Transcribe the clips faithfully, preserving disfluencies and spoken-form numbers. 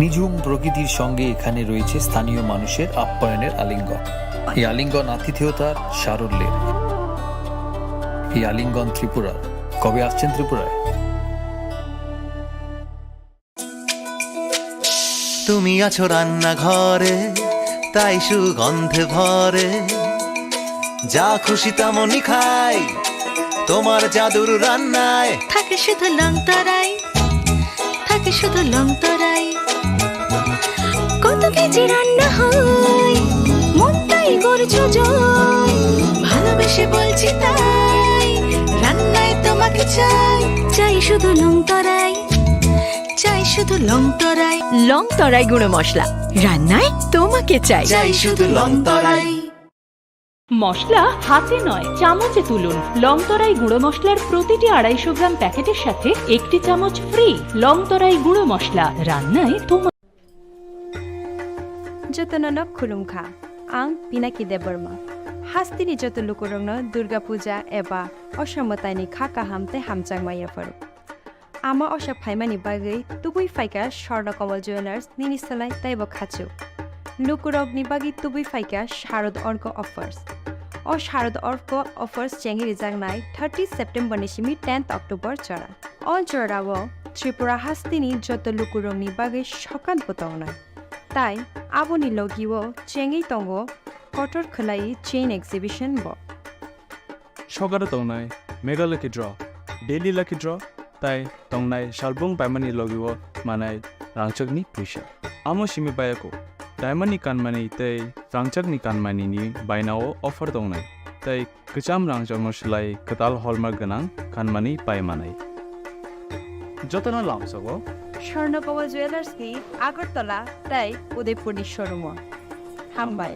নিঝুম প্রকৃতির সঙ্গে এখানে রয়েছে স্থানীয় মানুষের আপ্যায়নের আলিঙ্গন। এই আলিঙ্গন আতিথেয়তার সারল্যের। এই আলিঙ্গন ত্রিপুরার। কবে আসছেন ত্রিপুরায়? তুমি আছো রান্নাঘরে, তাই সুগন্ধে ভরে। যা খুশি তেমনই খাই, তোমার জাদুর রান্নায়। থাকে শুধু লংতরাই, থাকে শুধু লংতরাই। কত কেজি রান্না হয়, মনটাই গর্জ জয়। ভালোবেসে বলছি তাই, রান্নায় তোমাকে চাই। চাই শুধু লংতরাই, চাই শুধু লংতরাই। লংতরাই গুঁড়ো মশলা, রান্নায় তোমাকে চাই। চাই শুধু লংতরাই। মশলা হাতে নয়, চামচে তুলুন। লংতরাই গুঁড়ো মশলার প্রতিটি আড়াইশো গ্রাম প্যাকেটের সাথে একটি চামচ ফ্রি। লংতরাই গুঁড়ো মশলা, রান্নায় তোমার। Jotono no khulumkha, ang Pinaki Debbarma. Hasteni joto lukurokno Durga Puja eba Osa mwtaini kha kaham tei hamjakma yapharo. Ama osa phaimani bagwi tubui phaikha Swarna Kamal Jewellers nini slai teibo khachuk. Lukurokni bagwi tubui phaikha Sharad Orko offers. O Sharad Orko offers chengwi rijaknai thirty September ni simi tenth October jora. O jorao Tripura hasteni joto lukurokni bagwi sokat bo tongnai. Tai aboni logio chengwi tongo kotor khwlai chain exhibition bo. Sokaro tongnai Mega Lucky Draw, Daily Lucky Draw, tai tongnai salbung paimani logio manai rangchakni puisa. Amo simi bayako, diamond ni kanmani tei rangchakni kanmani ni bainao offer tongnai, tei kwcham rangchakno swlai kwtal hallmark gwnang kanmani pai manai. Jotono lamsogo Swarna Kamal Jewellers ni Agartala tei Udaipur ni showroom o. Hambai.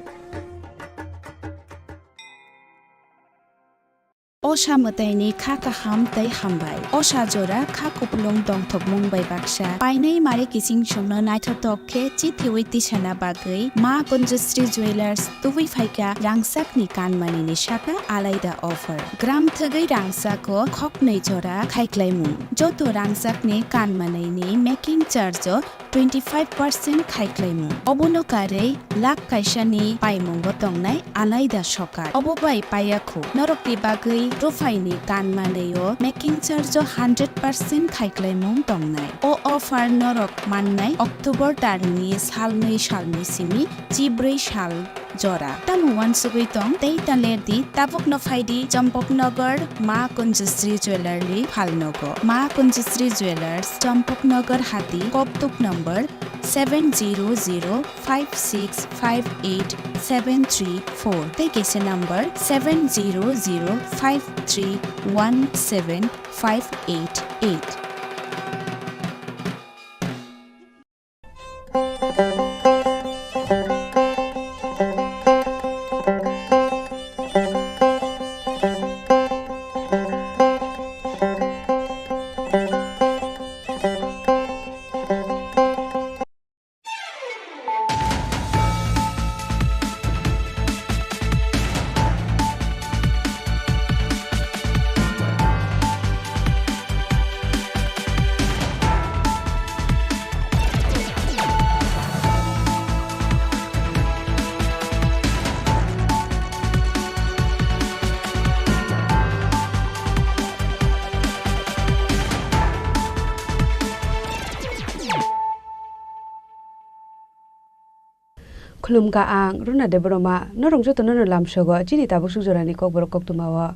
Osa mwtaini kha kaham tei hambai. Osa jora kha kupulung tongthokmung bai baksa. Painai mari kiching chwngno naithothok khe chithiwi tisana bagwi Ma Kunjusri Jewellers tubui phaikha rangchakni kanmanini saka alaida offer. Gram thwgwi rangchako khoknwi jora khaiklaimung. Joto rangchakni kanmanini making charge o twenty five percent khaiklaimung. Obono karwi lakh kaisani paimungo tongnai alaida sokar. Obo bai paiya khu. Norokni bagwi ruphaini kanmanwi o making charge o hundred percent khaiklaimung tongnai. O offer norok mannai October tarni salnwi salni simi chibrwi sal jora. Tamo uansugwi tong tei ta ler di, tabukno phai di Champaknagar Ma Kunjusri Jewellery phalnogo. Ma Kunjusri Jewellers, Champaknagar Hati, Kokduk number seven zero zero five six five eight seven three four tei kaisa number seven zero zero five three one seven five eight eight. Khulumkha ang Runa Debbarma, norok jotono no lamsogo chini tabuk suk jorani kokborok koktwmao.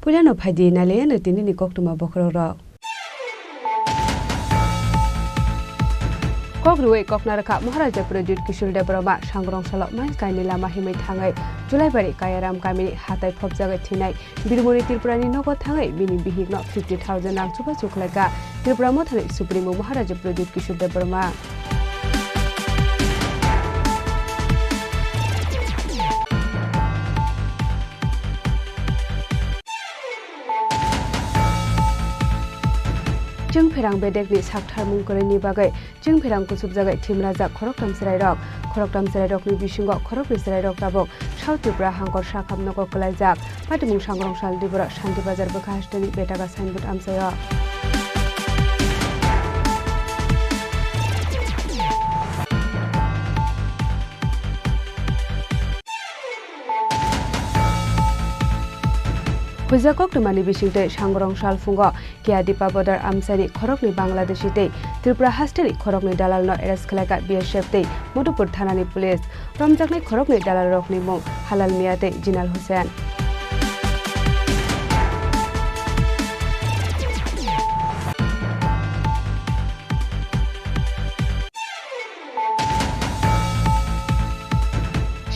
Puilano phaidi nailaiano tinini koktwma bokhorokrok. Kok rwui kokna rwkha Maharaja Pradyut Kishore Debbarma sangrong salo mile kainwi lama himwi thangwi Julaibari Kayaram kamini hatai phobjagwi thwinai Birmoni Tripurani nogo thangwi bini bihikno fifty thousand rang chubachu khlaikha Tripura Mothani Supremo Maharaja Pradyut Kishore Debbarma. Chwngpherang bedekni saktharmung kwrwini bagwi chwngpherang kuchukjagwi thimrajak khoroktham chwrairok. Khoroktham chwrairokni bisingo khoroknwi chwrairok tabuk South Tripura hangkor sakham nogo kwlaijak. Patimung Sangrongsal Diboro Shanti Bazar bwkha hasteni betaka signboard amchaio. Huijak koktwmani bisingtwi Sangrongsal phungo Kiadipa Bodar amchaini khoroknwi Bangladeshi tei Tripura hasteni khoroknwi dalalno arrest khlaikha B S F tei Madhupur thanani police. Romjaknai khoroknwi dalalrokni mung Halal Mia tei Jinal Hussain.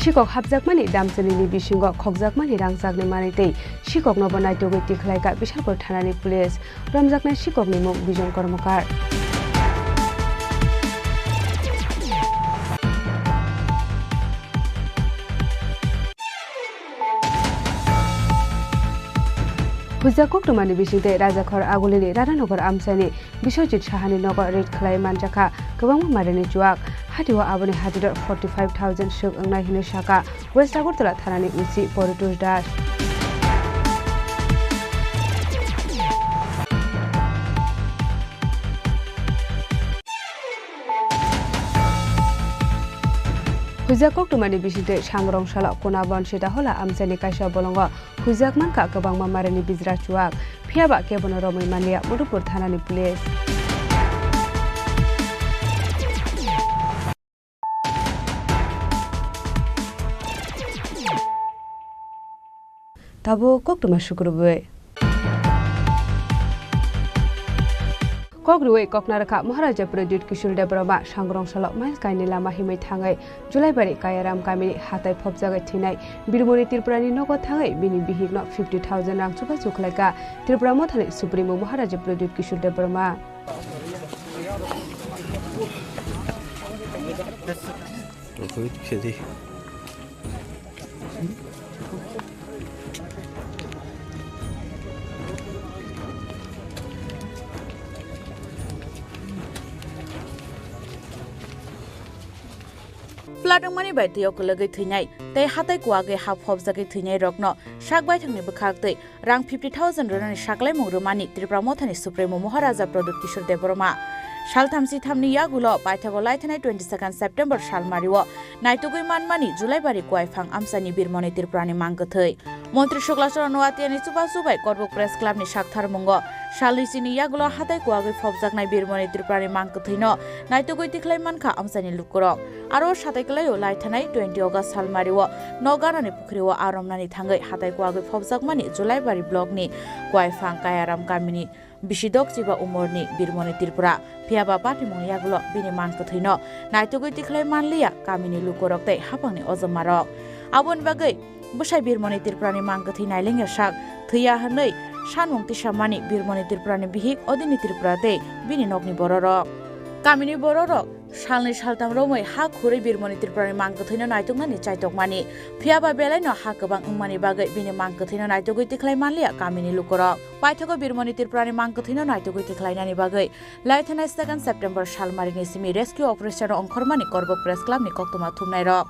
Sikok hapjakmani damchinini bisingo khokjakmani rangchakni manwi tei sikoknobo naitugwi tikhlaikha Bishalpur thanani police. Romjaknai sikokni mung Bijon Kormokar. Huijak koktwmani bisingtwi Rajakhor Agulini Radhanagar amchaini Biswajit Sahani nogo raid khlai manjakha kwbangma marini chuak. Hatio aboni hatiro forty five thousand swk wngnai hwnwi sakha West Agartala thanani O C Paritosh Das. Huijak koktwmani bisingtwi Sangrongsalo Kunabon Sitahola amchaini kaisa bolongo huijak mankha kwbangma marini bijra chuak, phiyaba kebono romwi manliya Madhupur thanani police. Tabuk koktwma sukrubwi. Kok rwui koknarwkha Maharaja Pradyut Kishore Debbarma Sangrongsalo mile kainwi lama himwi thangwi Julaibari Kayaram kamini hatai phobjagwi thwinai Birmoni Tripurani nogo thangwi bini bihikno fifty thousand rang chubachu khlaikha Tripura mothani Supremo Maharaja Pradyut Kishore Debbarma. Plat wngmani bai twi o kwlwgwi thwinai tei hatai kuwagwi ha phobjagwi thwinairokno sak baithangni bwkhaktwi rang fifty thousand rwnani saklaimung rwmani Tripura mothani Supremo Maharaja Pradyut Kishore Debbarma. Saltham sithamni yagulo paithago laithanai twenty second September salmario naitugwi manmani Julaibari Kuaiphang amchaini Birmoni Tripurani mangkwthwi. Montri Sukla Charan Noatiani chubachu bai Korbuk Press Clubni saktharmungo salni chini yagulo hatai kuwagwi phobjaknai Birmoni Tripurani mangkwthwino naitugwi tikhlai mankha amchaini lukurok. Aro satai kwlaio laithanai twenty August salmario nok ganani pukhrio aromnani thangwi hatai kuwagwi phobjakmani Julaibari blockni Kuaiphang Kayaram kamini bisi dok chiba umorni Birmoni Tripura. Phiyaba patimungni yagulo bini mangkwthwino naitugwi tikhlai manliya kamini lukurok tei haphangni ojomarok. Aboni bagwi bwsai Birmoni Tripurani mangkwthwi nailengya sak thwiya hwnwi sanmung tisamani Birmoni Tripurani bihik Odini Tripura tei bini nokni bororok. Kamini bororok salni saltham romwi ha khurwi Birmoni Tripurani mangkwthwino naituknani chaitokmani. Phiyaba belaino ha kwbang wngmani bagwi bini mangkwthwino naitugwi tikhlai manliya kamini lukurok. Paithago Birmoni Tripurani mangkwthwino naitugwi tikhlainani bagwi laithanai second September salmarini simi rescue operation ongkhormani Korbuk Press Clubni koktwma thumnairok.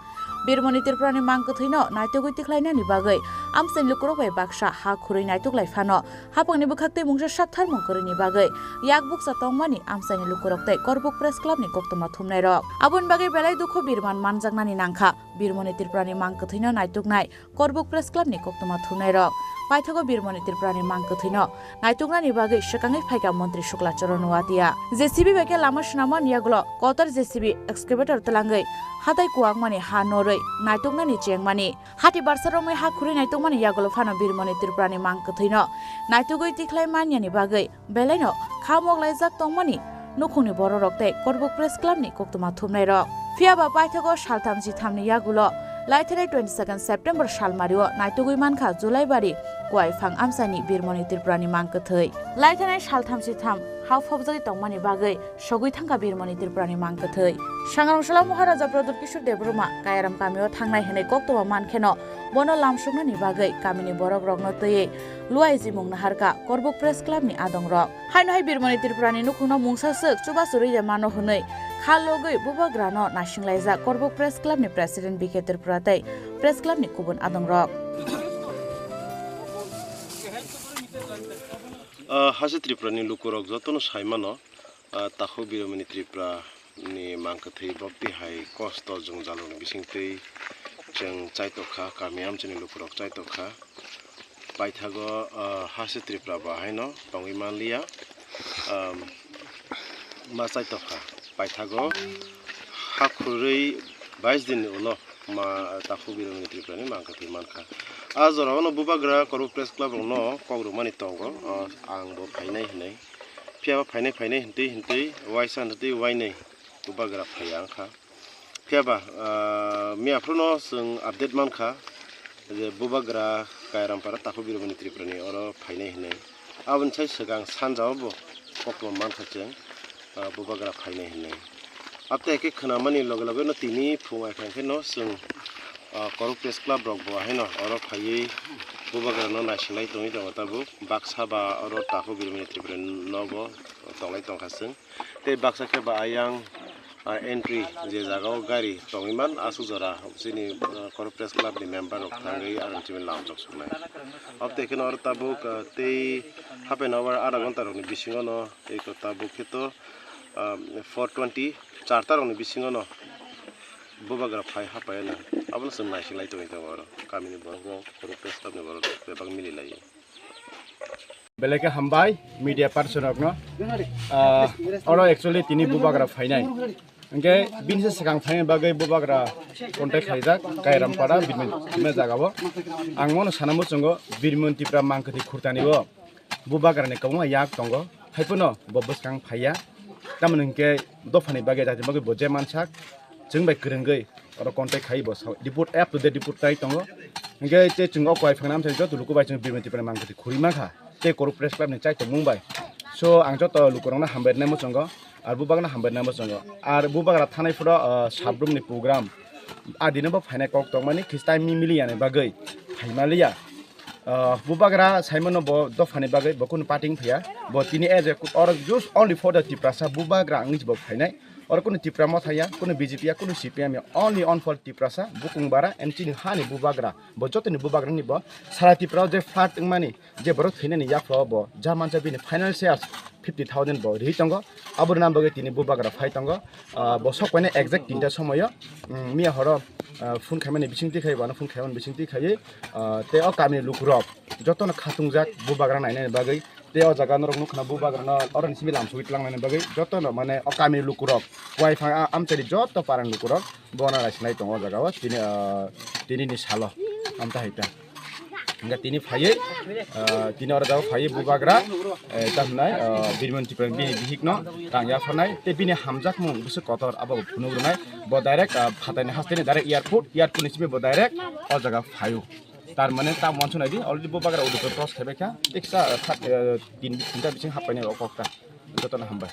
Birmoni Tripurani mangkwthwino naitugwi tikhlainani bagwi amchaini lukurok bai baksa ha khurwi naituklai phano haphangni bwkhaktwi mungsa saktharmung kwrwini bagwi yak bukcha tongmani amchaini lukurok tei Korbuk Press Clubni koktwma thumnairok. Aboni bagwi belai dukhu birman manjaknani nangkha Birmoni Tripurani mangkwthwino naituknai Korbuk Press Clubni koktwma thumnairok. Paithago Birmoni Tripurani mangkwthwino naituknani bagwi swkangwi phaikha Montri Sukla Charan Noatia. J C B bai khe lama swnamani yagulo kotor J C B excavator twlangwi hatai kuwakmani ha norwi naituknani chengmani. Hati barsa romwi ha khurwi naitukmani yagulo phano Birmoni Tripurani mangkwthwino naitugwi tikhlai manyani bagwi belaino kha moklaijak tongmani nukhungni bororok tei Korbuk Press Clubni koktwma thumnairok. Phiyaba paithago saltham sithamni yagulo laithanai twenty second September salmario naitugwi mankha Julaibari Kuaiphang amchaini Birmoni Tripurani mangkwthwi. Laithanai saltham sitham ha phobjagwi tongmani bagwi sogwi thangkha Birmoni Tripurani mangkwthwi. Sangrongsalo Maharaja Pradyut Kishore Debbarma Kayaram kamio thangnai hwnwi koktwma mankheno Bono lamsuknani bagwi kamini borokrokno twiwi luaijimung naharkha Korbuk Press Club ni adongrok. Haino hai Birmoni Tripura ni nukhungno mungsa swk chubachu rwya mano hwnwi kha logwi bubagrano naisinglaijak Korbuk Press Club ni President B K Tripura tei Press Club ni kubun adongrok. Ah, Hase Tripura ni lukurok jotono sai mano, ah, Takhuk Birmoni Tripura ni mangkwthwi bokti hai kosto jwngjal rokni bisingtwi chwng chaitokha, kami amchaini lukurok chaitokha. Paithago, ah, Hase Tripura bo haino tongwi manliya, ah, ma chaitokha. Paithago ha khurui bais din ni ulo ma Takhuk Birmoni Tripura ni mangkwthwi mankha. A jorao no bubagra Korbuk Press Club rokno kok rwmani tongo, ah, ang bo phainai hinwi. Phiya ba phainai phainai hintwi hintwi waisa hintwi wainwi bubagra phaiya wngkha. Phiya ba, ah, miya phuru no chwng update mankha je bubagra Kairampara Takhuk Birmoni Tripura ni oro phainai hinwi. Aboni sai swkang sanja o bo koklom mankha chwng, ah, bubagra phainai hinwi. Abtei khe khwnamani loge loge no tini phung ai khe no chwng, ah, Korbuk Press Club rok bo haino oro phaiwi bubagra no naisinglai tongwi tongo tabuk. Baksa ba oro Takhuk Birmoni Tripura nogo tonglai tongkha chwng. Tei baksa khe ba ayang, ah, entry je jaga o gari tongwi man aswk jora chini, ah, Korbuk Press Club ni member rok thangwi ang chini lamjok suknai. Abtei khe no oro tabuk, ah, tei half an hour adha ghonta rokni bisingo no tei ko tabuk khe to, ah, four twenty charta rokni bisingo no bubagra phai hapaiya na abono chwng naisinglai tongwi tongo oro kamini borok rok Korbuk Press Club ni borok rok bebak mili lai. Belai khe hambai media person rokno. Ah, oro actually tini bubagra phainai. Hwnkhe bini se swkang phaina bagwi bubagra contact khaijak Kairampara bini, bini jagao. Ang bono sana muchungo Birmoni Tripura mangkwthwi khurtani o bubagrani kwbangma yak tongo. Haiphano bo bwskang phaiya. Tamoni hwnkhe dophani bagwi, jati bagwi bo je mansak, chwng bai kwrwngwi oro contact khai bo sao. Report, up to date report tai tongo. Hwnkhe tei chwng o kwai phangna amchai joto luku bai chwng Birmoni Tripura mangkwthwi khurwi mankha. Tei Korbuk Press Club ni chai tongmung bai. So ang joto lukurokno hambai rwnai muchungo, ar bubakno hambai rwnai muchungo. Ar bubagra thanai phuru, ah, sabrum ni program. Adino bo phainai kok tongmani khis time mi mili yani bagwi phaimaliya. Ah, bubagra saimano bo dophani bagwi bo kunu party wng phiya. Bo tini as a, or just only for the Tiprasa bubagra wngwi bo phainai. Oro kunu Tipra Motha ya, kunu B J P ya, kunu C P M ya, only on for Tiprasa, bukung bara, and chini hani bubagra. Bo jotoni bubagrani bo sara Tipra o je flat wngmani, je borok thwinani yaphro bo ja mansa bini final shares fifty thousand bo ri tongo. Aboni nam bagwi tini bubagra phai tongo. Ah, bo sok paina exact tinta somoyo, mm, miya horo, ah, phone khaimani bising twi khai, wano phone khaimani bising twi khai, ah, tei o kamini lukurok jotono khatungjak bubagra nainani bagwi. Tei o jaga norok nukha na bubagrano oroni simi lamsogwi tlangnani bagwi jotono mane o kamini lukurok, waiphang a-, amchaini joto parani lukurok bono naisinai tongo o jaga o tini, ah, tini ni salo amta hai ta. Hingke tini phaiwi, ah, tini oro jaga phaiwi bubagra, eh, ta hwnai, ah, Birmon Tripura bini bihikno tang yapharnai tei bini hamjakmung bwswk kotor abo bo phunuk rwnai. Bo direct, ah, phatarni hasteni direct airport, airport ni simi bo direct o jaga phaio. Tar mane ta uansuk nai di, already bubagra Udaipur cross khe bai kha. Teksa, ah, khat, ah, tin, tinta bising happai nai o kok ta. Jotono hambai.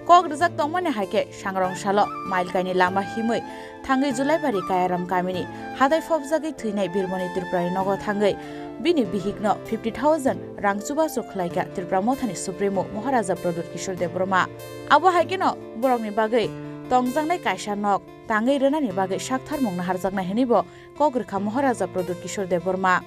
Kok rijak tongmani hai khe Sangrong salo mile kaini lama himwi thangwi Julaibari Kayaram kamini hatai phobjagwi thwinai Birmoni Tripurani nogo thangwi bini bihikno fifty thousand rang chubachu khlaikha Tripura Mothani Supremo Maharaja Pradyut Kishore Debbarma. Abo hai kheno borokni bagwi tongjaknai kaisa nok tangwi rwnani bagwi saktharmung naharjaknai hwnwi bo kok rwkha Maharaja Pradyut Kishore Debbarma.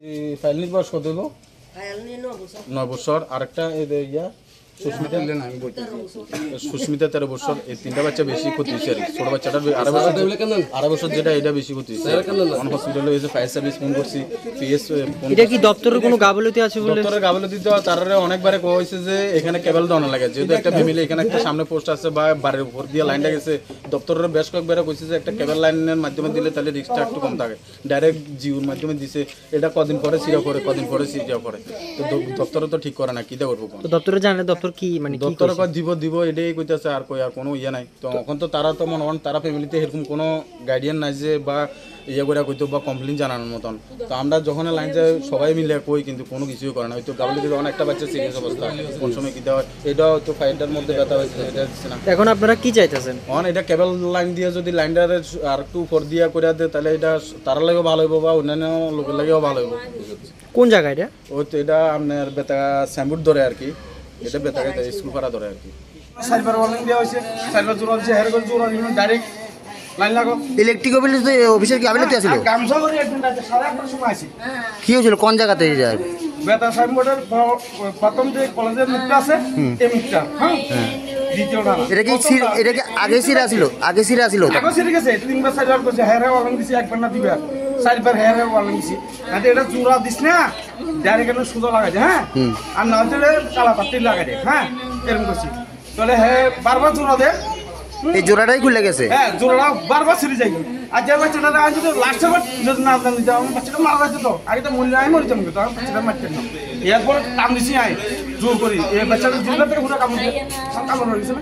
এই ফাইলনির বয়স কত হইব? ফাইলনি নয় বছর। নয় বছর। আরেকটা এই যে ইয়া, সুস্মিতা? সুস্মিতা তেরো বছর। এই তিনটা বাচ্চা বেশি ক্ষতি হয়েছে আর কি। ছোট বাচ্চাটা আড়াই বছর, আড়াই বছর যেটা, এটা বেশি ক্ষতি হয়েছে। অন হসপিটালে হয়েছে, ফায়ার সার্ভিস ফোন করছি, পিএস ফোন এটা কি করছি। দপ্তরের কোনো গাফিলতি আছে বলে? দপ্তরের গাফিলতি তো তারা অনেকবারে কওয়া হয়েছে যে এখানে কেবল দেওয়া লাগে, যেহেতু একটা ফ্যামিলি, এখানে একটা সামনে পোস্ট আছে বা বাড়ির উপর দিয়ে লাইনটা গেছে। দপ্তরের বেশ কয়েকবারে কইছে যে একটা কেবল লাইনের মাধ্যমে দিলে তাহলে রিস্কটা একটু কম থাকে। ডাইরেক্ট জিওর মাধ্যমে দিছে, এটা কদিন পরে ছিঁড়া পড়ে, কদিন পরে ছিঁড়া পড়ে। তো দ-, দপ্তরে তো ঠিক করে না, কিতা করবো কোন? তো দপ্তরে জানালে দপ্তর কি, মানে, কি দপ্তরে কইছে? কয় দিব, দিব, এটাই কইতাছে, আর কই আর কোনো ইয়ে নাই। তো এখন তো তারা তো মনে করেন তারা ফ্যামিলিতে এরকম কোনো গার্ডিয়ান নাই যে বা ইয়ে করে কইতো বা কমপ্লেন জানানোর মতন। তো আমরা যখন লাইন যাই সবাই মিলে কই, কিন্তু কোনো কিছুই করে না। হয়তো গাবলি থেকে অনেক একটা বাচ্চা সিরিয়াস অবস্থা, কোন সময় কিতা হয়, এটা হয়তো ফায়ারটার মধ্যে ব্যথা হয়েছে, এটা হচ্ছে না। এখন আপনারা কি চাইতেছেন? এখন এটা কেবল লাইন দিয়ে যদি লাইনটারে আর একটু উপর দিয়ে করে দেয়, তাহলে এটা তারার লাগেও ভালো হইব বা অন্যান্য লোকের লাগেও ভালো হইব। কোন জায়গা এটা? ওই তো এটা আপনার বেতা সাইনবোর্ড ধরে আর কি, এটা বেতা স্কুল পাড়া ধরে আর কি। চারবার ওয়ার্নিং দেওয়া হয়েছে, চারবার জোড়া দিচ্ছে, হেরে করে জোড়া দিল ডাইরেক্ট লাইন লাগো। ইলেকট্রিক অফিস, অফিসের কি আবেদন আছে? আর গামছা করে একদিন রাতে সাড়ে আটটার সময় আসি। কি হয়েছিল? কোন জায়গাতে এই যায়? বেতা সাইনবোর্ডের প-, প্রথম যে কলেজের মুখটা আছে, হুম। এই মুখটা, হ্যাঁ? হ্যাঁ। দ্বিতীয় ধারা। এটা কি সির-, এটা কি আগে সিরা ছিল? আগে সিরা ছিল ওটা? আগে সিরে গেছে, তিনবার চারবার করছে, হেরে ওয়ার্নিং দিছি, একবার না দুইবার, চারবার হেরে ওয়ার্নিং দিছি। আর এটা জোড়া দিস না, ডাইরেক্ট এখানে সুতো লাগাই দে, হ্যাঁ? হুম। আর না হলে কালা পাত্তি লাগাই দে, হ্যাঁ? এরকম করছি। তাহলে হে বারবার জোড়া দে। হুম। এই জোড়াটাই খুলে গেছে? হ্যাঁ, জোড়াটা বারবার ছিঁড়ে যায়। আর যে বাচ্চাটা আজ যদি লাস্টে বার যদি না জানি, তো আমার বাচ্চাটা মারা যাইতো তো। আগে তো মরে যায়, মরে যাবো তো, আমার বাচ্চাটা মারতে না। এরপর টান দিছি আই, জোর করি। এই বাচ্চাটা জোড়া থেকে পুরো কামড় দিয়ে, সব কামড় হয়ে গেছে না?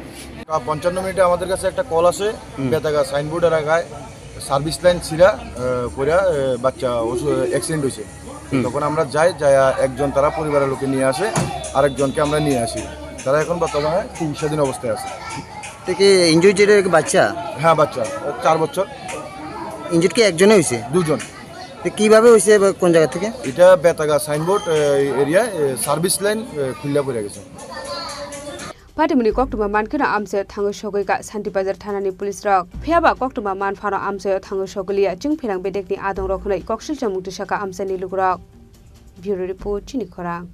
পঞ্চান্ন মিনিটে আমাদের কাছে একটা কল আসে, হুম। বেতাগা সাইনবোর্ড এলাকায় সার্ভিস লাইন ছিঁড়া, আহ, কইরা, আহ, বাচ্চা অসু-, অ্যাক্সিডেন্ট হয়েছে। হুম। তখন আমরা যাই, যাইয়া একজন তারা পরিবারের লোকে নিয়ে আসে, আরেকজনকে আমরা নিয়ে আসি। তারা এখন বর্তমানে চিকিৎসাধীন অবস্থায় আছে। এটা কি ইনজুরি যেটা, কি বাচ্চা? হ্যাঁ, বাচ্চা, চার বছর। ইনজুরি কি একজনে হয়েছে? দুজন। তো কিভাবে হয়েছে বা কোন জায়গা থেকে? এটা বেতাগা সাইনবোর্ড, আহ, এরিয়ায়, আহ, সার্ভিস লাইন, আহ, খুললা পড়ে গেছে। Patimoni koktwma mankhe no amchaio thangwi sogwi kha Santi Bazar thanani police rok. Phiyaba koktwma manphano amchaio thangwi sogwi liya, chwng pherang bedekni adong rok hwnwi koksilcha mungtwi sakha amchaini lukurok. Bureau report, Chini Khorang.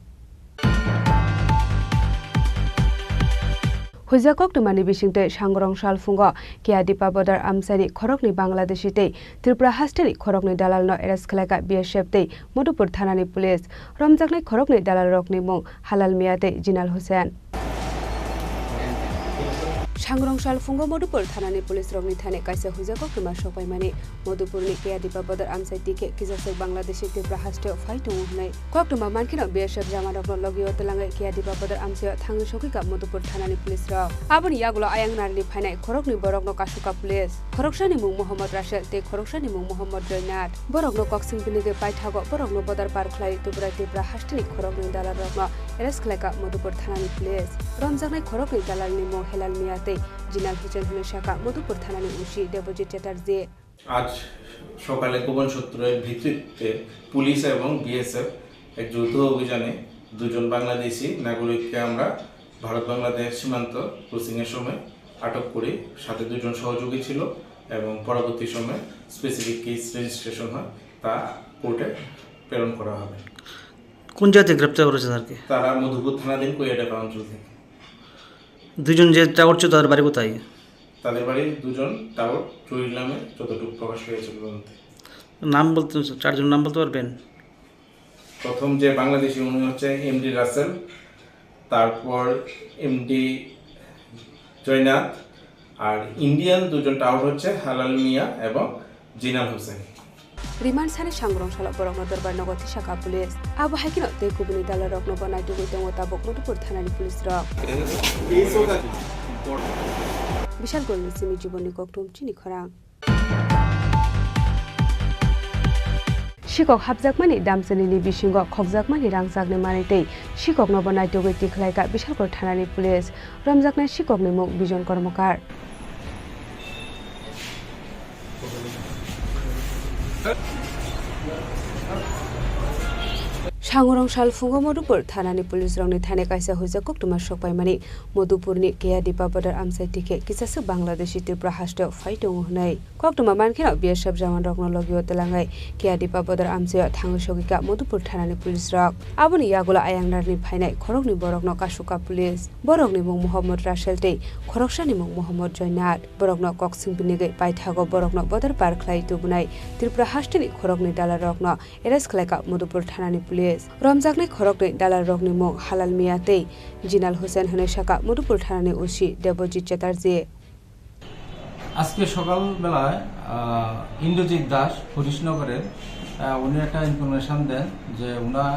Huijak koktwmani bisingtwi sangrong salphungo Kiyadipa Bodar amchaini khoroknwi Bangladeshi tei Tripura hasteni khoroknwi dalalno arrest khlaikha B S F tei Madhupur thanani police. Romjaknai khoroknwi dalalrokni mung Halal Mia tei Jinal Hussain. Sangrong salphungo Madhupur thanani police rokni thani kaisa huijak koktwma sokpaimani. Madhupurni Kiyadipa Bodar amchai tikhe kijakswk Bangladeshi Tripura hasteo phai tongo hwnwi koktwma mankheno B S F jamanrokno logio twlangwi Kiyadipa Bodar amchaio thangwi sogwikha Madhupur thanani police rok. Aboni yagulo ayang narwgwi phainai khoroknwi borokno kasukha police. Khoroksani mung Mohammad Rasel tei khoroksani mung Mohammad Joynath. Borokno koksing binigwi paithago borokno bodar par khlai Tripura, Tripura hasteni khoroknwi dalarrokno arrest khlaikha Madhupur thanani police. Romjaknai khoroknwi dalalni mung Helal Mia tei Jinal Hussain hwnwi sakha Madhupur thanani O C Debojit Chatterjee. আজ সকালে গোপন সূত্রের ভিত্তিতে পুলিশ এবং বিএসএফ এক যৌথ অভিযানে দুজন বাংলাদেশি নাগরিককে আমরা ভারত বাংলাদেশ সীমান্ত ক্রসিংয়ের সময় আটক করি। সাথে দুজন সহযোগী ছিল এবং পরবর্তী সময়ে স্পেসিফিক কেস রেজিস্ট্রেশন হয়, তা কোর্টে প্রেরণ করা হবে। কোন জায়গা থেকে গ্রেপ্তার করেছে তাদেরকে? তারা মধুপুর থানাধীন কৈয়াডাঙ্গা অঞ্চল থেকে। দুজন যে টাওয়ার ছিল, তাদের বাড়ি কোথায়? তাদের বাড়ি দুজন টাওয়ার চুরির নামে যতটুকু প্রকাশ পেয়েছে তদন্তে। নাম বলতে, চারজন নাম বলতে পারবেন? প্রথম যে বাংলাদেশি, উনি হচ্ছে এমডি রাসেল, তারপর এমডি জয়নাথ, আর ইন্ডিয়ান দুজন টাওয়ার হচ্ছে হালাল মিয়া এবং জিনাল Hossain. Remand sani sangrong salo borokno dorbar nogo tisakha police. Abo hai kheno tei kubuni dalarokno bo naitugwi tongo tabuk Madhupur thanani police rok. Bishalgorni simi Jibonni Kokthum, Chini Khorang. Sikok hapjakmani damchinini bisingo khokjakmani rangchakni manwi tei sikokno bo naitugwi tikhlaikha Bishalgor thanani police. Romjaknai sikokni mung Bijon Kormokar. Thangurong sal phungo Madhupur thanani police rokni thani kaisa huijak koktwma sokpaimani. Madhupurni Keya Dipa Bodar amchai tikhe kisaswk Bangladeshi Tripura hasteo phai tongo hwnwi koktwma mankheno B S F jawan rokno logio twlangwi Keya Dipa Bodar amchaio thangwi sogwikha Madhupur thanani police rok. Aboni yagulo ayang narni phainai khoroknwi borokno kasukha police. Borokni mung Mohammad Rasel tei khoroksani mung Mohammad Joinat. Borokno kok singpinigwi paithago borokno bodar par khlai tubunai Tripura hasteni khoroknwi dalarokno arrest khlaikha Madhupur thanani police. Romjaknai khoroknwi dalarokni mung Halal Mia tei Jinal Hussain hwnwi sakha Madhupur thanani O C Debojit Chatterjee. আজকে সকালবেলায় আহ, ইন্দ্রজিৎ দাস হরিশনগরের, আহ, উনি একটা ইনফরমেশন দেন যে ওনার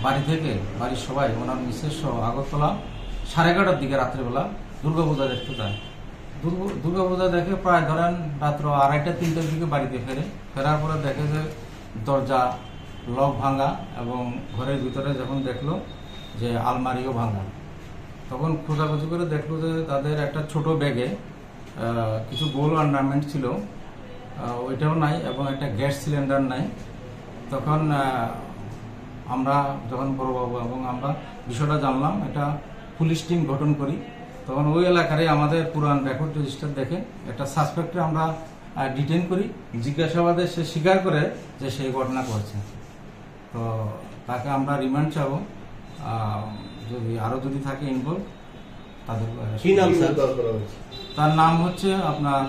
বাড়ি থেকে, বাড়ির সবাই, ওনার মিসেস সহ আগরতলা সাড়ে এগারোটার দিকে রাত্রেবেলা দুর্গাপূজা দেখতে যায়। দুর্গ- দুর্গাপূজা দেখে প্রায় ধরেন রাত্র আড়াইটা তিনটার দিকে বাড়িতে ফেরে। ফেরার পরে দেখে যে দরজা লক ভাঙা এবং ঘরের ভিতরে যখন দেখলো যে আলমারিও ভাঙা, তখন খোঁজাখুঁজি করে দেখলো যে তাদের একটা ছোট ব্যাগে আহ, কিছু গোল অর্নামেন্ট ছিল, আহ, ওইটাও নাই এবং একটা গ্যাস সিলিন্ডার নাই। তখন আহ, আমরা যখন বড়বাবু এবং আমরা বিষয়টা জানলাম, একটা পুলিশ টিম গঠন করি। তখন ওই এলাকারই আমাদের পুরান রেকর্ড রেজিস্টার দেখে একটা সাসপেক্টকে আমরা ডিটেইন করি। জিজ্ঞাসাবাদে সে স্বীকার করে যে সে ঘটনা করছে। তো তাকে আমরা রিমান্ড চাবো। আহ, যদি আরও যদি থাকে ইনভলভ, তাদের কি নাম, স্যার? তার নাম হচ্ছে আপনার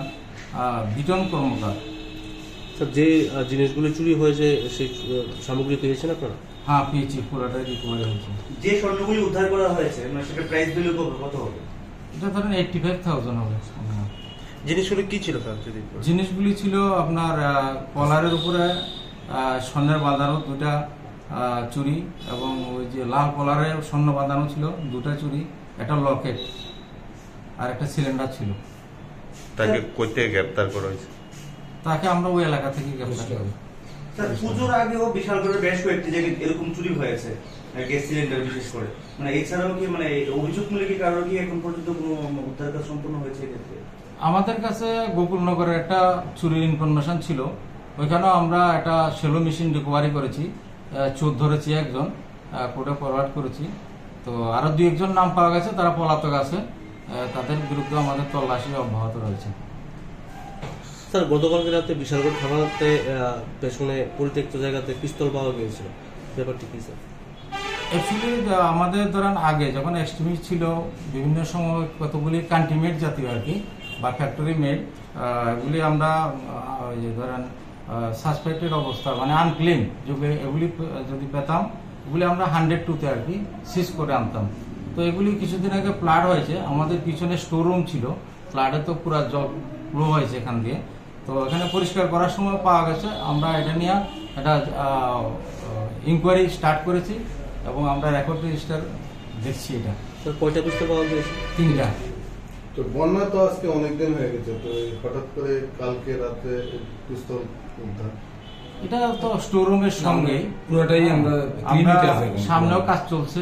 আহ, বিটন কর্মকার। স্যার, যে আহ, জিনিসগুলি চুরি হয়েছে, সেই আহ, সামগ্রী পেয়েছেন আপনারা? হ্যাঁ, পেয়েছি, পুরাটাই রিকভারি হয়েছে। যে স্বর্ণগুলি উদ্ধার করা হয়েছে, মানে, সেটা প্রাইস ভ্যালু কত, কত হবে? এটা ধরেন এইটটি ফাইভ থাউজেন্ড হবে। জিনিসগুলি কি ছিল, স্যার, যদি একটু? জিনিসগুলি ছিল আপনার আহ, কলারের উপরে আহ, স্বর্ণের বাঁধানো দুটা আহ, চুড়ি এবং ওই যে লাল কলারে স্বর্ণ বাঁধানো ছিল দুটা চুড়ি, একটা লকেট আর একটা সিলিন্ডার ছিল। তাকে কই থেকে গ্রেপ্তার করা হয়েছে? তাকে আমরা ওই এলাকা থেকে গ্রেপ্তার করি। স্যার, পুজোর আগেও বিশালগড়ের বেশ কয়েকটি জায়গায় এরকম চুরি হয়েছে, আহ, গ্যাস সিলিন্ডার বিশেষ করে। মানে, এছাড়াও কি, মানে, এই অভিযোগমূলক কি কারোর কি এখন পর্যন্ত কোনো উদ্ধার কাজ সম্পন্ন হয়েছে এক্ষেত্রে? আমাদের কাছে গোকুলনগরের একটা চুরির ইনফরমেশন ছিল, ওইখানেও আমরা একটা শ্যালো মেশিন রিকভারি করেছি, আহ, চোর ধরেছি একজন, আহ, কোর্টে ফরওয়ার্ড করেছি। তো আরও দুই একজন নাম পাওয়া গেছে, তারা পলাতক আছে, আহ, তাদের বিরুদ্ধে আমাদের তল্লাশি অব্যাহত রয়েছে। স্যার, গতকালকে রাতে বিশালগড় থানাতে, আহ, পেছনে পরিত্যক্ত জায়গাতে পিস্তল পাওয়া গিয়েছিল, ব্যাপারটি কি, স্যার? অ্যাকচুয়ালি, আহ, আমাদের ধরেন আগে যখন এক্সট্রিমিস্ট ছিল, বিভিন্ন সময় কতগুলি কান্ট্রি মেড জাতীয় আর কি, বা ফ্যাক্টরি মেড, আহ, এগুলি আমরা, আহ, ওই যে ধরেন, আহ, সাসপেক্টেড অবস্থা, মানে আনক্লিন, যদি এগুলি পে-, যদি পেতাম, এগুলি আমরা হান্ড্রেড টুতে আর কি সিজ করে আনতাম। তো এগুলি কিছুদিন আগে ফ্লাড হয়েছে, আমাদের পিছনে স্টোর রুম ছিল, ফ্লাডে তো পুরা জল ফ্লো হয়েছে এখান দিয়ে। তো এখানে পরিষ্কার করার সময় পাওয়া গেছে, আমরা এটা নিয়ে একটা, আহ, ইনকোয়ারি স্টার্ট করেছি এবং আমরা রেকর্ড রেজিস্টার দেখছি এটা। স্যার, কয়টা পিস্তল পাওয়া গিয়েছে? তিনটা। তো বন্যা তো আজকে অনেক দিন হয়ে গেছে, তো এই হঠাৎ করে কালকে রাতে এই পিস্তল উদ্ধার? এটা তো স্টোর রুমের সঙ্গে। পুরোটাই আমরা আমরা ক্লিনিকে আছে এখন। সামনেও কাজ চলছে,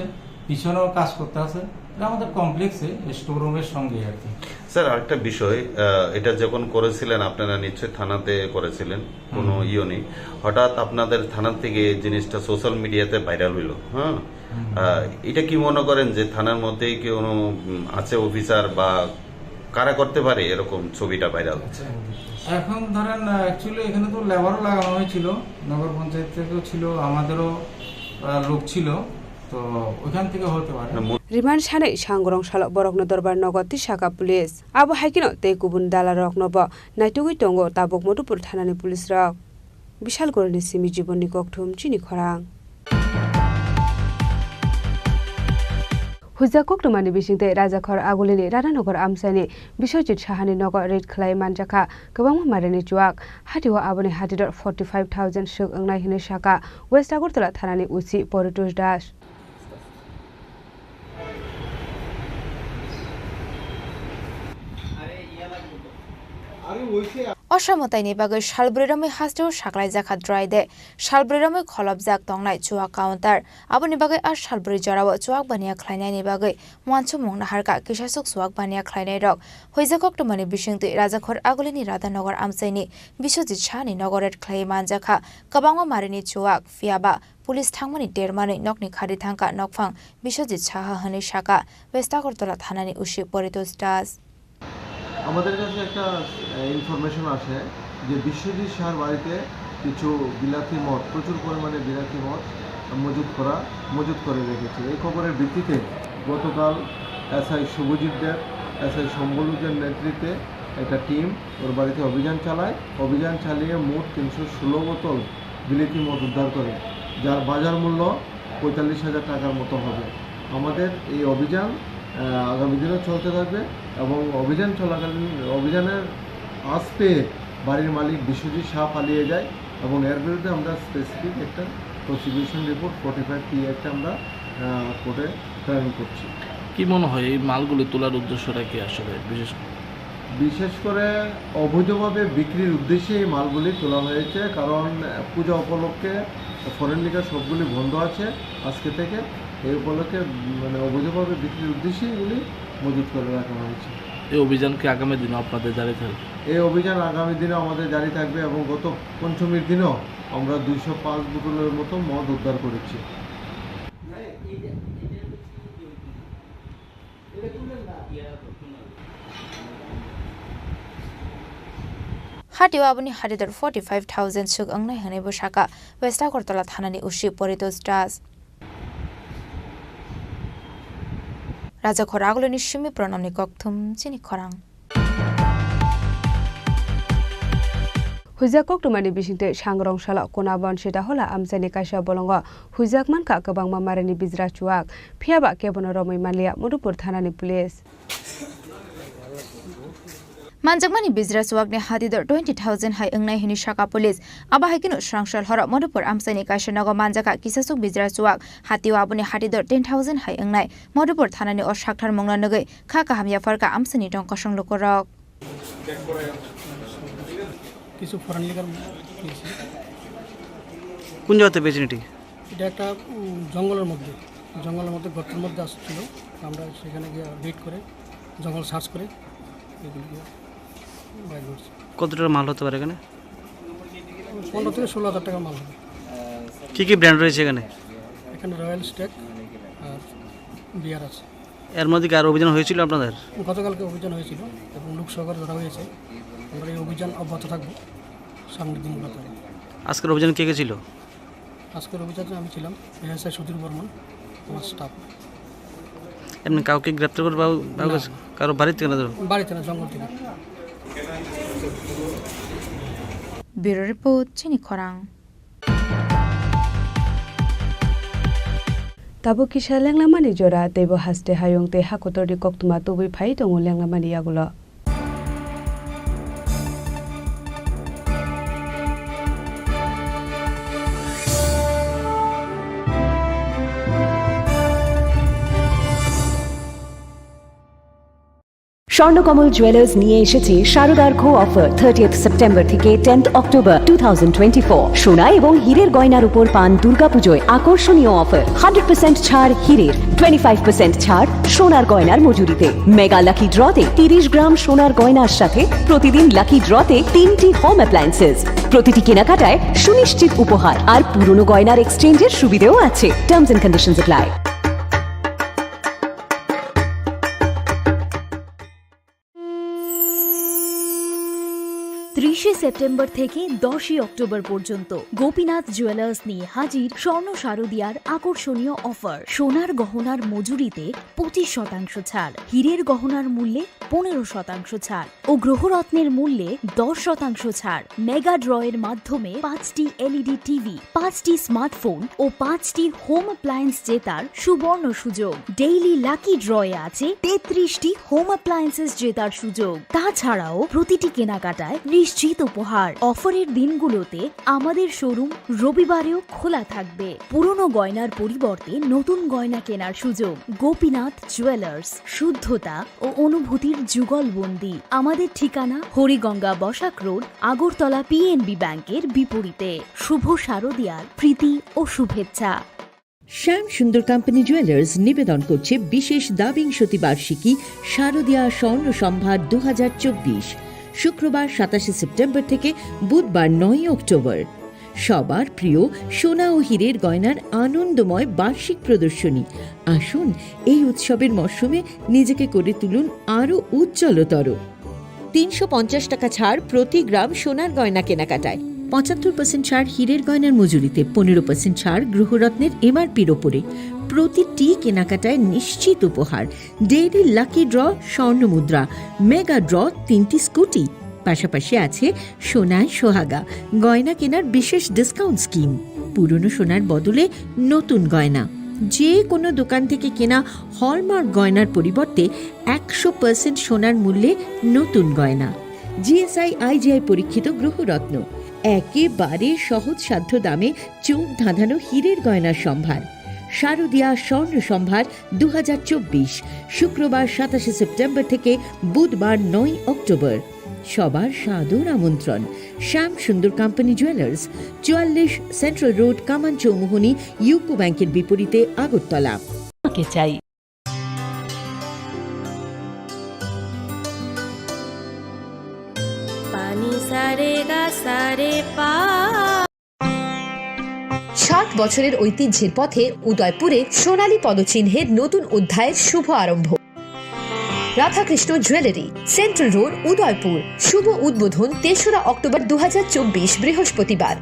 পিছনেও কাজ করতে আছে। এটা আমাদের কমপ্লেক্সে স্টোর রুমের সঙ্গে আর কি। স্যার, আরেকটা বিষয়, আহ, এটা যখন করেছিলেন আপনারা নিশ্চয়ই থানাতে করেছিলেন, কোনো হুম। ইয়ে নেই। হঠাৎ আপনাদের থানা থেকে এই জিনিসটা সোশ্যাল মিডিয়াতে ভাইরাল হইলো, হ্যাঁ? হুম। আহ, এটা কি মনে করেন যে থানার মধ্যেই কি কোনো, উম, আছে অফিসার বা কারা করতে পারে এরকম ছবিটা ভাইরাল? আচ্ছা। এখন ধরেন, আহ, অ্যাকচুয়ালি এখানে তো লেবারও লাগানো হয়েছিল, নগর পঞ্চায়েত থেকেও ছিল, আমাদেরও, আহ, লোক ছিল, তো ওইখান থেকে হতে পারে। না, মূল Remand sanwi sangrong salo borokno dorbar nogo tisaka police. Abo hai kheno tei kubun dalarokno bo naitugwi tongo tabuk Madhupur thanani police rok. Bishalgorni simi Jibonni Kokthum, chini khorang. Huijak koktwmani bisingtwi Rajakhor Agulini Radhanagar amchaini Biswajit Sahani nogo raid khlai manjakha kwbangma marini chuak. Hatio aboni hatidor forty five thousand swk wngnai hwnwi sakha West Agartala thanani O C Paritosh Das. Osa mwtaini bagwi salbrwi romwi hasteo saklaijakha dry day. Salbrwi romwi kholopjak tongnai chuwak counter. Aboni bagwi a salbrwi jorao chuwak baniya khlainaini bagwi uansukmung naharkha kisasuk chuwak baniya khlainairok. Huijak koktwmani bisingtwi Rajakhor Agulini Radhanagar amchaini Biswajit Sahani nogo raid khlaiwi manjakha kwbangma marini chuwak, phiyaba police thangmani termanwi nokni khari thangkha nokphang Biswajit Saha hwnwi sakha West Agartala thanani O C Poritos Das. আমাদের কাছে একটা, আহ, ইনফরমেশন আসে যে বিশ্বজিৎ শাহর বাড়িতে কিছু বিলাতি মদ, প্রচুর পরিমাণে বিলাতি মদ মজুত করা, মজুত করে রেখেছে। এই খবরের ভিত্তিতে গতকাল এসআই শুভজিৎ দেব, এসআই সম্বলুদের নেতৃত্বে একটা টিম ওর বাড়িতে অভিযান চালায়। অভিযান চালিয়ে মোট তিনশো ষোলো বোতল বিলেতি মদ উদ্ধার করে, যার বাজার মূল্য পঁয়তাল্লিশ হাজার টাকার মতো হবে। আমাদের এই অভিযান, আহ, আগামী দিনও চলতে থাকবে এবং অভিযান চলাকালীন, অভিযানের আঁচ পেয়ে বাড়ির মালিক বিশ্বজিৎ শাহ পালিয়ে যায় এবং এর বিরুদ্ধে আমরা স্পেসিফিক একটা prosecution report forty five P একটা আমরা, আহ, কোর্টে প্রেরণ করছি। কি মনে হয় এই মালগুলি তোলার উদ্দেশ্যটা কি আসলে বিশেষ করে? বিশেষ করে অবৈধভাবে বিক্রির উদ্দেশ্যে এই মালগুলি তোলা হয়েছে, কারণ পূজা উপলক্ষে ফরেন লিকার সবগুলি বন্ধ আছে আজকে থেকে। এই উপলক্ষে, মানে, অবৈধভাবে বিক্রির উদ্দেশ্যে এগুলি মজুত করে রাখা হয়েছে। এই অভিযান কি আগামী দিনে আপনাদের জারি থাকবে? এই অভিযান আগামী দিনে আমাদের জারি থাকবে এবং গত পঞ্চমীর দিনও আমরা দুইশো পাঁচ বোতলের মতো মদ উদ্ধার করেছি। Hatio aboni hatidor forty five thousand swk wngnai hwnwi bo sakha West Agartala thanani O C Poritos Das. Raja Khoraguloni simi Pranamni kokthum chini khorang. Huijak koktwmani bisingtwi Sangrong salo Konaban Sitahola amchaini kaisa bolongo huijak mankha kwbangma marini bijra chuwak, phiyaba kebono romwi manliya Madhupur thanani police. Manjakmani bijra chuwakni hatidor twenty thousand hai wngnai hwnwi sakha police. Abo hai kheno swrang sal horo Madhupur amchaini kaisa nogo manjakha kisasuk bijra chuwak, hatio aboni hatidor ten thousand hai wngnai. Madhupur thanani o sakthar mungno nugwi kha kaham yapharkha amchaini tong kosong lukurok. কিছু foreign liquor পেয়েছি। কোন জায়গাতে পেয়েছেন এটি? এটা একটা, উম, জঙ্গলের মধ্যে, জঙ্গলের মধ্যে গর্তের মধ্যে আসছিল। আমরা সেখানে গিয়ে রেড করে, জঙ্গল সার্চ করে এগুলিকে বাইর করছি। কত টাকার মাল হতে পারে এখানে? পনেরো থেকে ষোলো হাজার টাকার মাল হবে। কি কি ব্র্যান্ড রয়েছে এখানে? এখানে রয়্যাল স্ট্যাগ আর বিয়ার আছে। এর মধ্যে কি আরো অভিযান হয়েছিল আপনাদের? গতকালকে অভিযান হয়েছিল এবং লোক সহকারে ধরা হয়েছে। আমরা এই অভিযান অব্যাহত থাকবো সামনের দিনগুলোতে। আজকের অভিযানে কে কে ছিল? আজকের অভিযানে আমি ছিলাম, এএসআই সুধীর বর্মন, আমার স্টাফ। এমনি কাউকে গ্রেপ্তার করে বা-, বা-, না। কারো বাড়িতে না? বাড়িতে না, জঙ্গল থেকে। Bureau report, chini khorang. Tabuk kisa lenglamani jora, teibo haste hayung tei hakotorni koktwma tubui phai tongo lenglamani yagulo. Swarnakamal jewellers নিয়ে এসেছে শারদার্ঘ অফার, থার্টিয়েথ সেপ্টেম্বর থেকে tenth October two thousand twenty four. সোনা এবং হীরের গয়নার উপর পান দুর্গাপুজোয় আকর্ষণীয় অফার, হান্ড্রেড পার্সেন্ট ছাড় হীরের, টোয়েন্টি ফাইভ পার্সেন্ট ছাড় সোনার গয়নার মজুরিতে। মেগা লাকি ড্রতে তিরিশ গ্রাম সোনার গয়নার সাথে প্রতিদিন লাকি ড্রতে তিনটি হোম অ্যাপ্লায়েন্সেস। প্রতিটি কেনাকাটায় সুনিশ্চিত উপহার আর পুরনো গয়নার এক্সচেঞ্জের সুবিধেও আছে। Terms and conditions apply. ত্রিশে সেপ্টেম্বর থেকে দশই অক্টোবর পর্যন্ত গোপীনাথ জুয়েলার্স নিয়ে হাজির স্বর্ণ শারদিয়ার আকর্ষণীয় অফার। সোনার গহনার মজুরিতে পঁচিশ শতাংশ ছাড়, হীরের গহনার মূল্যে পনেরো শতাংশ ছাড় ও গ্রহরত্নের মূল্যে দশ শতাংশ ছাড়। মেগা ড্রয়ের মাধ্যমে পাঁচটি এলইডি টিভি, পাঁচটি স্মার্টফোন ও পাঁচটি হোম অ্যাপ্লায়েন্স জেতার সুবর্ণ সুযোগ। ডেইলি লাকি ড্রয়ে আছে তেত্রিশটি হোম অ্যাপ্লায়েন্সেস জেতার সুযোগ। তাছাড়াও প্রতিটি কেনাকাটায় নিশ্চিত উপহার। অফারের দিনগুলোতে আমাদের শোরুম রবিবারেও খোলা থাকবে। পুরনো গয়নার পরিবর্তে নতুন গয়না কেনার সুযোগ। গোপীনাথ জুয়েলার্স, শুদ্ধতা ও অনুভূতির যুগলবন্দি। আমাদের ঠিকানা হরিগঙ্গা বসাক রোড, আগরতলা পিএনবি ব্যাংকের বিপরীতে। শুভ শারদিয়ার প্রীতি ও শুভেচ্ছা। শ্যাম সুন্দর কোম্পানি জুয়েলার্স নিবেদন করছে বিশেষ দ্বাবিংশতি বার্ষিকী শারদীয়া স্বর্ণ সম্ভার দু হাজার চব্বিশ, শুক্রবার সাতাশে সেপ্টেম্বর থেকে বুধবার নয়ই অক্টোবর। সবার প্রিয় সোনা ও হীরের গয়নার আনন্দময় বার্ষিক প্রদর্শনী। আসুন, এই উৎসবের মরশুমে নিজেকে করে তুলুন আরও উজ্জ্বলতর। তিনশো পঞ্চাশ টাকা ছাড় প্রতি গ্রাম সোনার গয়না কেনাকাটায়, পঁচাত্তর পার্সেন্ট ছাড় হীরের গয়নার মজুরিতে, পনেরো পার্সেন্ট ছাড় গৃহরত্নের এমআরপির ওপরে। প্রতিটি কেনাকাটায় নিশ্চিত উপহার, ডেইলি লাকি ড্র, স্বর্ণ মুদ্রা, মেগা ড্র, তিনটি স্কুটি। পাশাপাশি আছে সোনায় সোহাগা গয়না কেনার বিশেষ ডিসকাউন্ট স্কিম। পুরনো সোনার বদলে নতুন গয়না। যে কোনো দোকান থেকে কেনা হলমার্ক গয়নার পরিবর্তে একশো পার্সেন্ট সোনার মূল্যে নতুন গয়না। জিএসআই আইজিআই পরীক্ষিত গ্রহরত্ন, একেবারে সহজসাধ্য দামে চোখ ধাঁধানো হীরের গয়নার সম্ভার। শারদীয়া স্বর্ণ সম্ভার দু হাজার চব্বিশ, শুক্রবার সাতাশে সেপ্টেম্বর থেকে বুধবার নয় অক্টোবর। সবার সাদর আমন্ত্রণ। শ্যাম সুন্দর কোম্পানি জুয়েলার্স, চুয়াল্লিশ সেন্ট্রাল রোড, কামান চৌমুহনী, ইউকো ব্যাংকের বিপরীতে, আগরতলা। কে চাই। পানি সারে গা সারে পা। ষাট বছরের ঐতিহ্যের পথে উদয়পুরে সোনালী পদচিহ্নের নতুন অধ্যায়ের শুভ আরম্ভ। Radhakrishna jewellery, central road, Udaipur. শুভ উদ্বোধন তেসরা অক্টোবর দু হাজার চব্বিশ, বৃহস্পতিবার।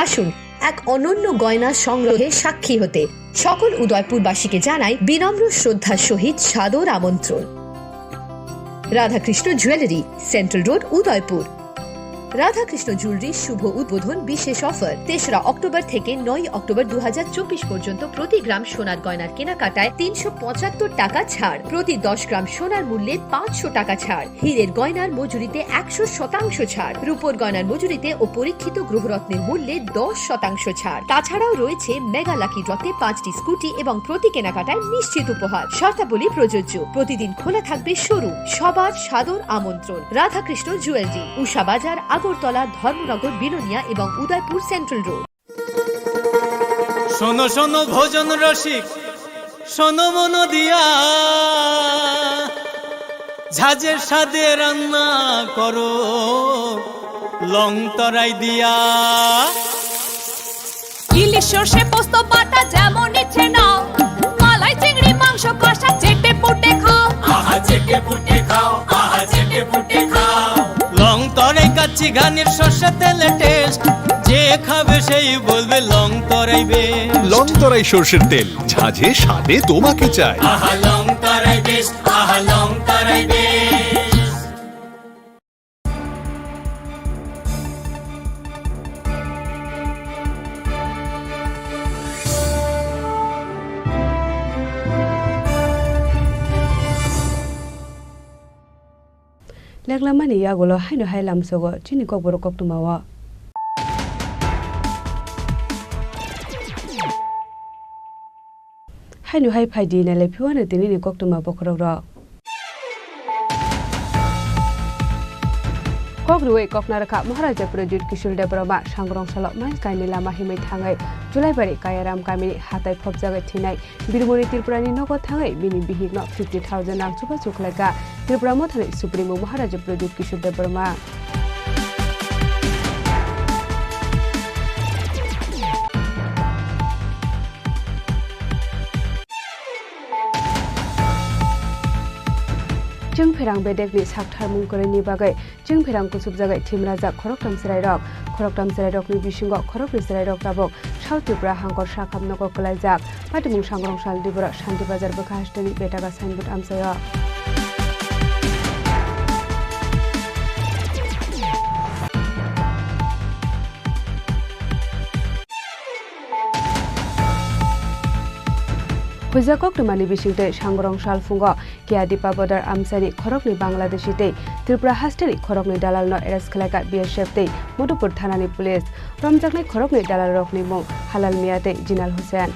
আসুন, এক অনন্য গয়না সংগ্রহে সাক্ষী হতে। সকল উদয়পুরবাসীকে জানাই বিনম্র শ্রদ্ধার সহিত সাদর আমন্ত্রণ। Radhakrishna jewellery, central road, Udaipur. Radhakrishna jewellery শুভ উদ্বোধন বিশেষ অফার, তেসরা অক্টোবর থেকে নয় অক্টোবর দু হাজার চব্বিশ পর্যন্ত প্রতি গ্রাম সোনার গয়নার কেনাকাটায় তিনশো পঁচাত্তর টাকা ছাড়, প্রতি দশ গ্রাম সোনার মূল্যে পাঁচশো টাকা ছাড়, হীরের গয়নার মজুরিতে একশো শতাংশ ছাড়, রূপোর গয়নার মজুরিতে ও পরীক্ষিত গ্রহরত্নের মূল্যে দশ শতাংশ ছাড়। তাছাড়াও রয়েছে মেগা লাকি ড্রতে পাঁচটি স্কুটি এবং প্রতি কেনাকাটায় নিশ্চিত উপহার। শর্তাবলী প্রযোজ্য। প্রতিদিন খোলা থাকবে শোরুম। সবার সাদর আমন্ত্রণ। রাধাকৃষ্ণ জুয়েলারি, উষা বাজার, আগরতলা, ধর্মনগর, বিলোনিয়া এবং উদয়পুর সেন্ট্রাল রোড। শোনো শোনো ভোজন রসিক, শোনো মন দিয়া, ঝাঁঝের স্বাদে রান্না করো লং তরাই দিয়া। ইলিশ সর্ষে পোস্ত বাটা যেমন ইচ্ছে নাও, মালাই চিংড়ি মাংস কষা চেটে পুটে খাও। আহা চেটে পুটে খাও, আহা চেটে পুটে খাও। লং তরাই কাচ্চি ঘানির সর্ষে তেলে টেস্ট, যে খাবে সেই বলবে লং তরাই বেস্ট। লং তরাই সর্ষের তেল, ঝাঁঝে স্বাদে তোমাকে চাই। আহা লং তরাই বেস্ট, আহা লং তরাই best. Leklamani yagulo haino hai lamsogo chini kokborok koktwmao. Haino hai phaidi nailai phiwano tinini koktwma bokhorokrok. Kok rwui kokna rwkha Maharaja Pradyut Kishore Debbarma sangrong salo mai kaini lama himwi thangwi Julaibari Kayaram kamini hatai phobjagwi thinai Birmoni Tripurani nogo thangwi bini bihikno fifty thousand rang chubachu khlaikha Tripura mothani Supremo Maharaja Pradyut Kishore Debbarma. Chwng pherang bedekni saktharmung kwrwini bagwi Chwng pherang kuchukjagwi thimrajak khoroktham chwrairok. Khoroktham chwrairokni bisingo khoroknwi chwrairok tabuk South Tripura hangkor sakham nogo kwlaijak. Patimung sangrong sal Diboro Shanti Bazar bwkha hasteni betaka signboard amchaio. Puja koktwmani bisingtwi Sangrong salphungo K A Dipa Bodar amchaini khoroknwi Bangladeshi tei Tripura hasteni khoroknwi dalalno arrest khlaikha B S F tei Madhupur thanani police. Romjaknai khoroknwi dalalrokni mung Halal Mia tei Jinal Hussain.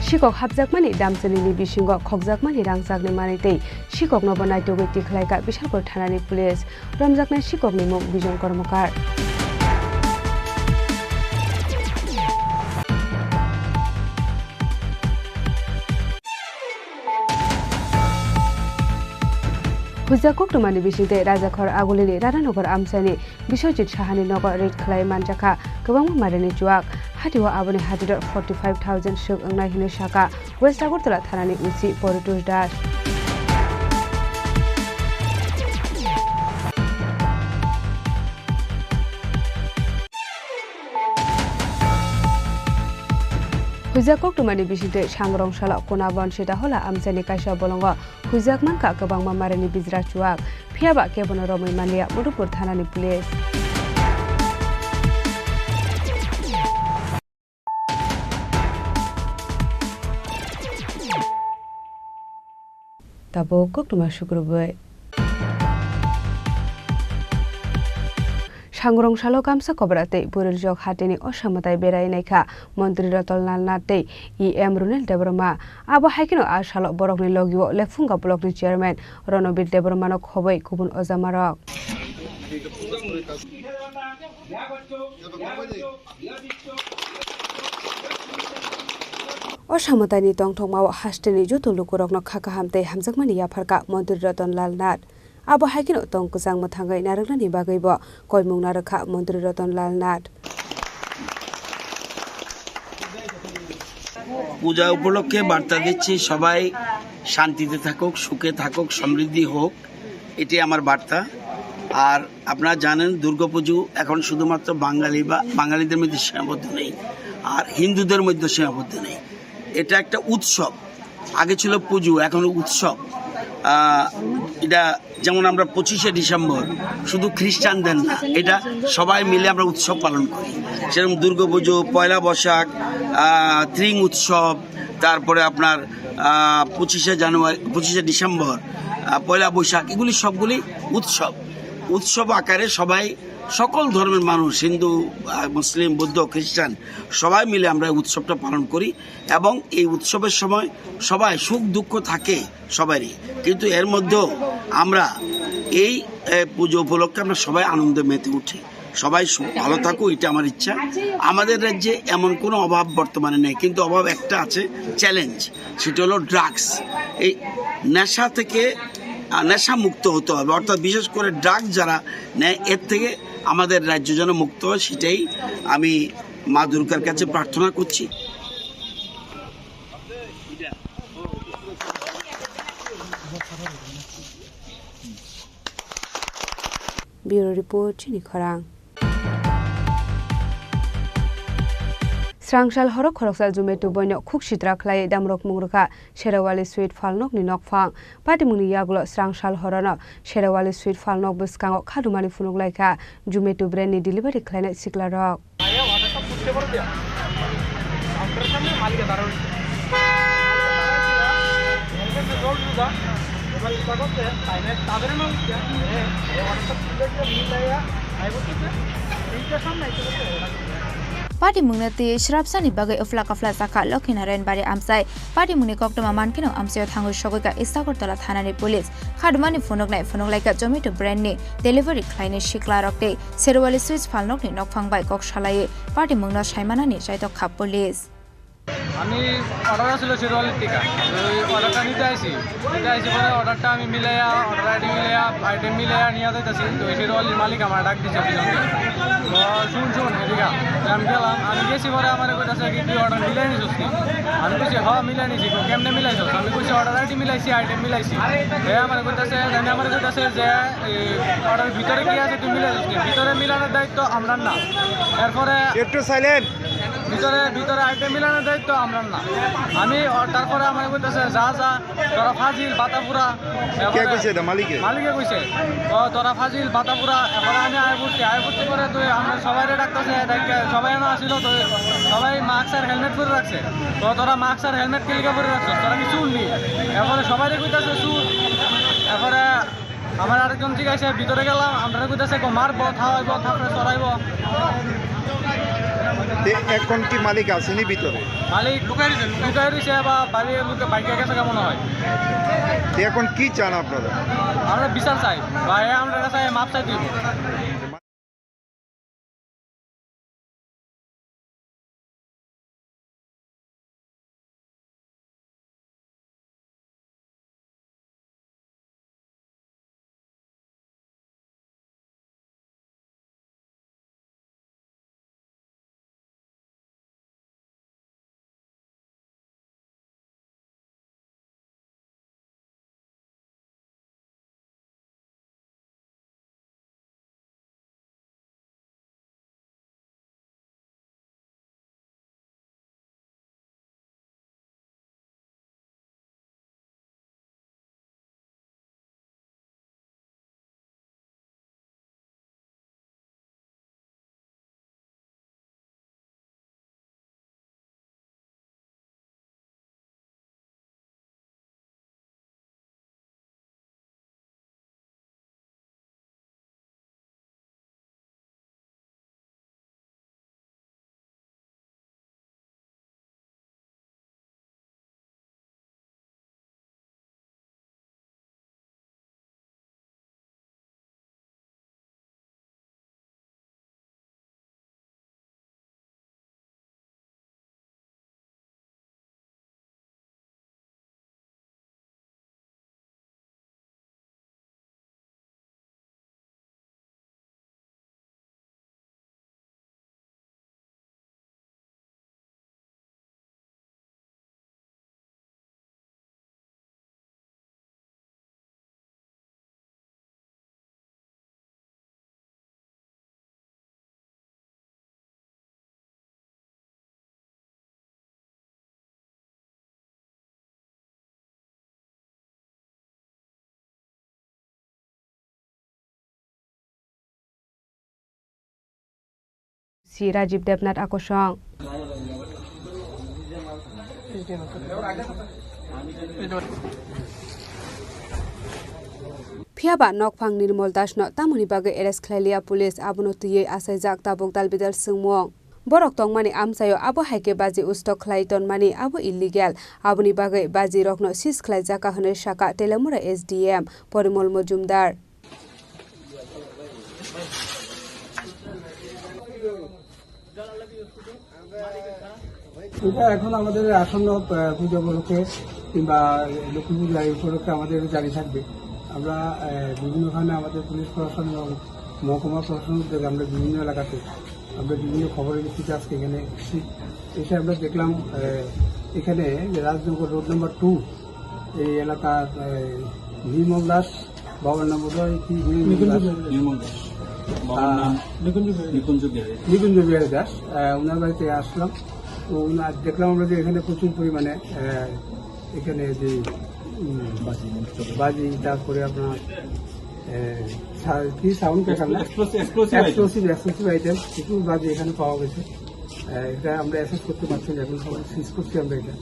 Sikok hapjakmani damchinini bisingo khokjakmani rangchakni manwi tei sikoknobo naitugwi tikhlaikha Bishalpur thanani police. Romjaknai sikokni mung Bijon Kormokar. Huijak koktwmani bisingtwi Rajakhor Agulini Radhanagar amchaini Biswajit Sahani nogo raid khlai manjakha kwbangma marini chuak. Hatio aboni hatidor forty five thousand swk wngnai hwnwi sakha West Agartala thanani O C Paritosh Das. Huijak koktwmani bisingtwi Sangrong salo Kunabon Sitahola amchaini kaisa bolongo huijak mankha kwbangma marini bijra chuak, phiyaba kebono romwi manliya Madhupur thanani police. Tabuk koktwma sukrubwi. Sangrong salo kamsa kobra tei bwrwijwk hatini osamwtai berai naikha Montri Ratan Lal Nath tei E M Runil Debbarma. Abo hai kheno a salo borokni logio Lephunga blockni chairman Ronobir Debbarmano khobwi kubun ojamarok. O samwtaini tongthokmao hasteni joto lukurokno kha kaham tei hamjakmani yapharkha Montri Ratan Lal Nath. Abo hai kheno tong kwchang mwthangwi narwknani bagwibo koimung narwkha Montri Ratan Lal Nath. পূজা উপলক্ষে বার্তা দিচ্ছি, সবাই শান্তিতে থাকুক, সুখে থাকুক, সমৃদ্ধি হোক, এটাই আমার বার্তা। আর আপনারা জানেন, দুর্গাপুজো এখন শুধুমাত্র বাঙালি বা বাঙালিদের মধ্যে সীমাবদ্ধ নেই, আর হিন্দুদের মধ্যে সীমাবদ্ধ নেই। এটা একটা উৎসব, আগে ছিল পুজো, এখন উৎসব। আহ, এটা যেমন আমরা পঁচিশে ডিসেম্বর শুধু খ্রিস্টানদের না, এটা সবাই মিলে আমরা উৎসব পালন করি। সেরকম দুর্গাপুজো, পয়লা বৈশাখ, আহ, ত্রিং উৎসব, তারপরে আপনার, আহ, পঁচিশে জানুয়ারি, পঁচিশে ডিসেম্বর, আহ, পয়লা বৈশাখ, এগুলি সবগুলি উৎসব। উৎসব আকারে সবাই, সকল ধর্মের মানুষ, হিন্দু, আহ, মুসলিম, বৌদ্ধ, খ্রিস্টান, সবাই মিলে আমরা এই উৎসবটা পালন করি। এবং এই উৎসবের সময় সবাই সুখ দুঃখ থাকে সবারই, কিন্তু এর মধ্যেও আমরা এই, এ, পুজো উপলক্ষে আমরা সবাই আনন্দে মেতে উঠি। সবাই সু-, ভালো থাকুক, এটা আমার ইচ্ছা। আমাদের রাজ্যে এমন কোনো অভাব বর্তমানে নেই, কিন্তু অভাব একটা আছে, চ্যালেঞ্জ, সেটা হলো ড্রাগস। এই নেশা থেকে, আহ, নেশা মুক্ত হতে হবে, অর্থাৎ বিশেষ করে ড্রাগস যারা নেয়, এর থেকে আমাদের রাজ্য যেন মুক্ত হয়, সেটাই আমি মা দুর্গার কাছে প্রার্থনা করছি। Bureau Report, Chini Khorang. Srangsal horo khoroksa Jumaitu boino khuk sitra khlai damrok mung rwkha Sherwali Sweet Phalnokni nokphang. Patimungni yagulo srangsal horono Sherwali Sweet Phalnok bwskango khadumani phunuk laikha Jumaitu brandni delivery khlainai siklarok. Patimungno twi srapsani bagwi uphla kaphla chakha Lokhinarayan Bari amchai. Patimungni koktwma mankheno amchaio thangwi sogwikha East Agartala thanani police. Khadumani phunuknai phunuk laikha Zomato brandni delivery khlainai siklarok tei Sherwali Sweets Phalnokni nokphang bai kok salaiwi patimungno saimanani chaitok kha police. আমি অর্ডার আছিল শিরোয়ালির টিকা, ওই অর্ডারটা নিতে আইছি। নিতে আইছি পরে অর্ডারটা আমি মিলাইয়া, অর্ডার আইডি মিলাইয়া, আইটেম মিলাইয়া নিয়ে যাইতেছি। তো ওই শিরোয়ালির মালিক আমার ডাক দিছে পিছন থেকে। তো শুন, শুন, এদিকে আয়। তো আমি গেলাম, আমি গেছি পরে আমার কইতাছে কি, "তুই অর্ডার মিলাই নিছিস নি?" আমি কইছি, "হ্যাঁ, মিলাই নিছি।" "তো কেমনে মিলাইছস?" আমি কইছি, "অর্ডার আইডি মিলাইছি, আইটেম মিলাইছি।" হে আমার কইতাছে, জানি আমার কইতাছে যে, "এই অর্ডার ভিতরে কি আছে তুই মিলাই দিস নি?" ভিতরে মিলানোর দায়িত্ব আমরার না। এরপরে একটু সাইলেন্ট। ভিতরে, ভিতরে আইটেম মিলানোর দায়িত্ব আমরা না। আমি, ও, তারপরে আমার কইতেছে, "যা, যা, তোরা ফাজিল, বাতাপুরা।" কে এরপরে কইছে এটা? মালিকে? মালিকে কইছে, "ও, তোরা ফাজিল, বাতাপুরা।" এরপরে আমি আয় পড়ছি, আয় পড়তে পরে তো আমরা সবাইরে ডাকতেছে, ডাকে সবাই এনে আসিল, তো সবাই মাস্ক আর হেলমেট পরে রাখছে। তো, "তোরা মাস্ক আর হেলমেট কে লিগা পরে রাখছো? তোরা কি চুর নি?" এরপরে সবাইরে কইতেছে, "চুর।" এরপরে আমার আরেকজন ঠিক আছে, ভিতরে গেলাম, আমরা কইতাছে গো মারবো, থাওয়াইবো, থাপড়ে চড়াইবো। তে এখন কি মালিক আসেনি ভিতরে? মালিক লুকাই রইছে, লুকাই রইছে বা বাইরে লুকে-, বাইকে গেছে গা মনে হয়। তে এখন কি চান আপনারা? আমরা বিচার চাই, ভাই, আমরা কাছে মাপ চাই দিব। Si Rajiv Debnath Akosong. Phiya ba nokphang Nirmol Das no tamoni bagwi arrest khlai liya police, abono twiwi achaijak tabuk dalbidal swngmung. Borok tongmani amchaio abo hai khe baji ustok khlai tonmani abo illegal, aboni bagwi baji rokno seize khlaijak hwnwi sakha Telamura S D M Porimol Mojumdar. এটা এখন আমাদের আসন্ন, আহ, পুজো উপলক্ষে কিংবা লক্ষ্মী পূজা এই উপলক্ষে আমাদের জারি থাকবে। আমরা, আহ, বিভিন্নখানে আমাদের পুলিশ প্রশাসন এবং মহকুমা প্রশাসনের উদ্যোগে আমরা বিভিন্ন এলাকাতে আমরা বিভিন্ন খবরের ভিত্তিতে আজকে এখানে এসেছি। এসে আমরা দেখলাম, আহ, এখানে যে রাজনগর রোড নাম্বার টু এই এলাকার, আহ, নির্মল দাস, বাবার নাম বোধহয় কি নির্মল দাস। নিকুঞ্জ বিহারী। নির্মল দাস। বাবার আহ, নাম নিকুঞ্জ বিহারী। নিকুঞ্জ বিহারী। নিকুঞ্জ বিহারী দাস, আহ, ওনার বাড়িতে আসলাম। তো ওনার দেখলাম আমরা যে এখানে প্রচুর পরিমাণে, আহ, এখানে যে, উম, বাজি, বাজি, তারপরে আপনার, আহ, সা-, কি সাউন্ড পেপার না? Explosive, explosive item. Explosive, explosive item, কিছু বাজি এখানে পাওয়া গেছে। আহ, এটা আমরা অ্যাসেস করতে পারছি না, এখন সবাই সিজ করছি আমরা এটা।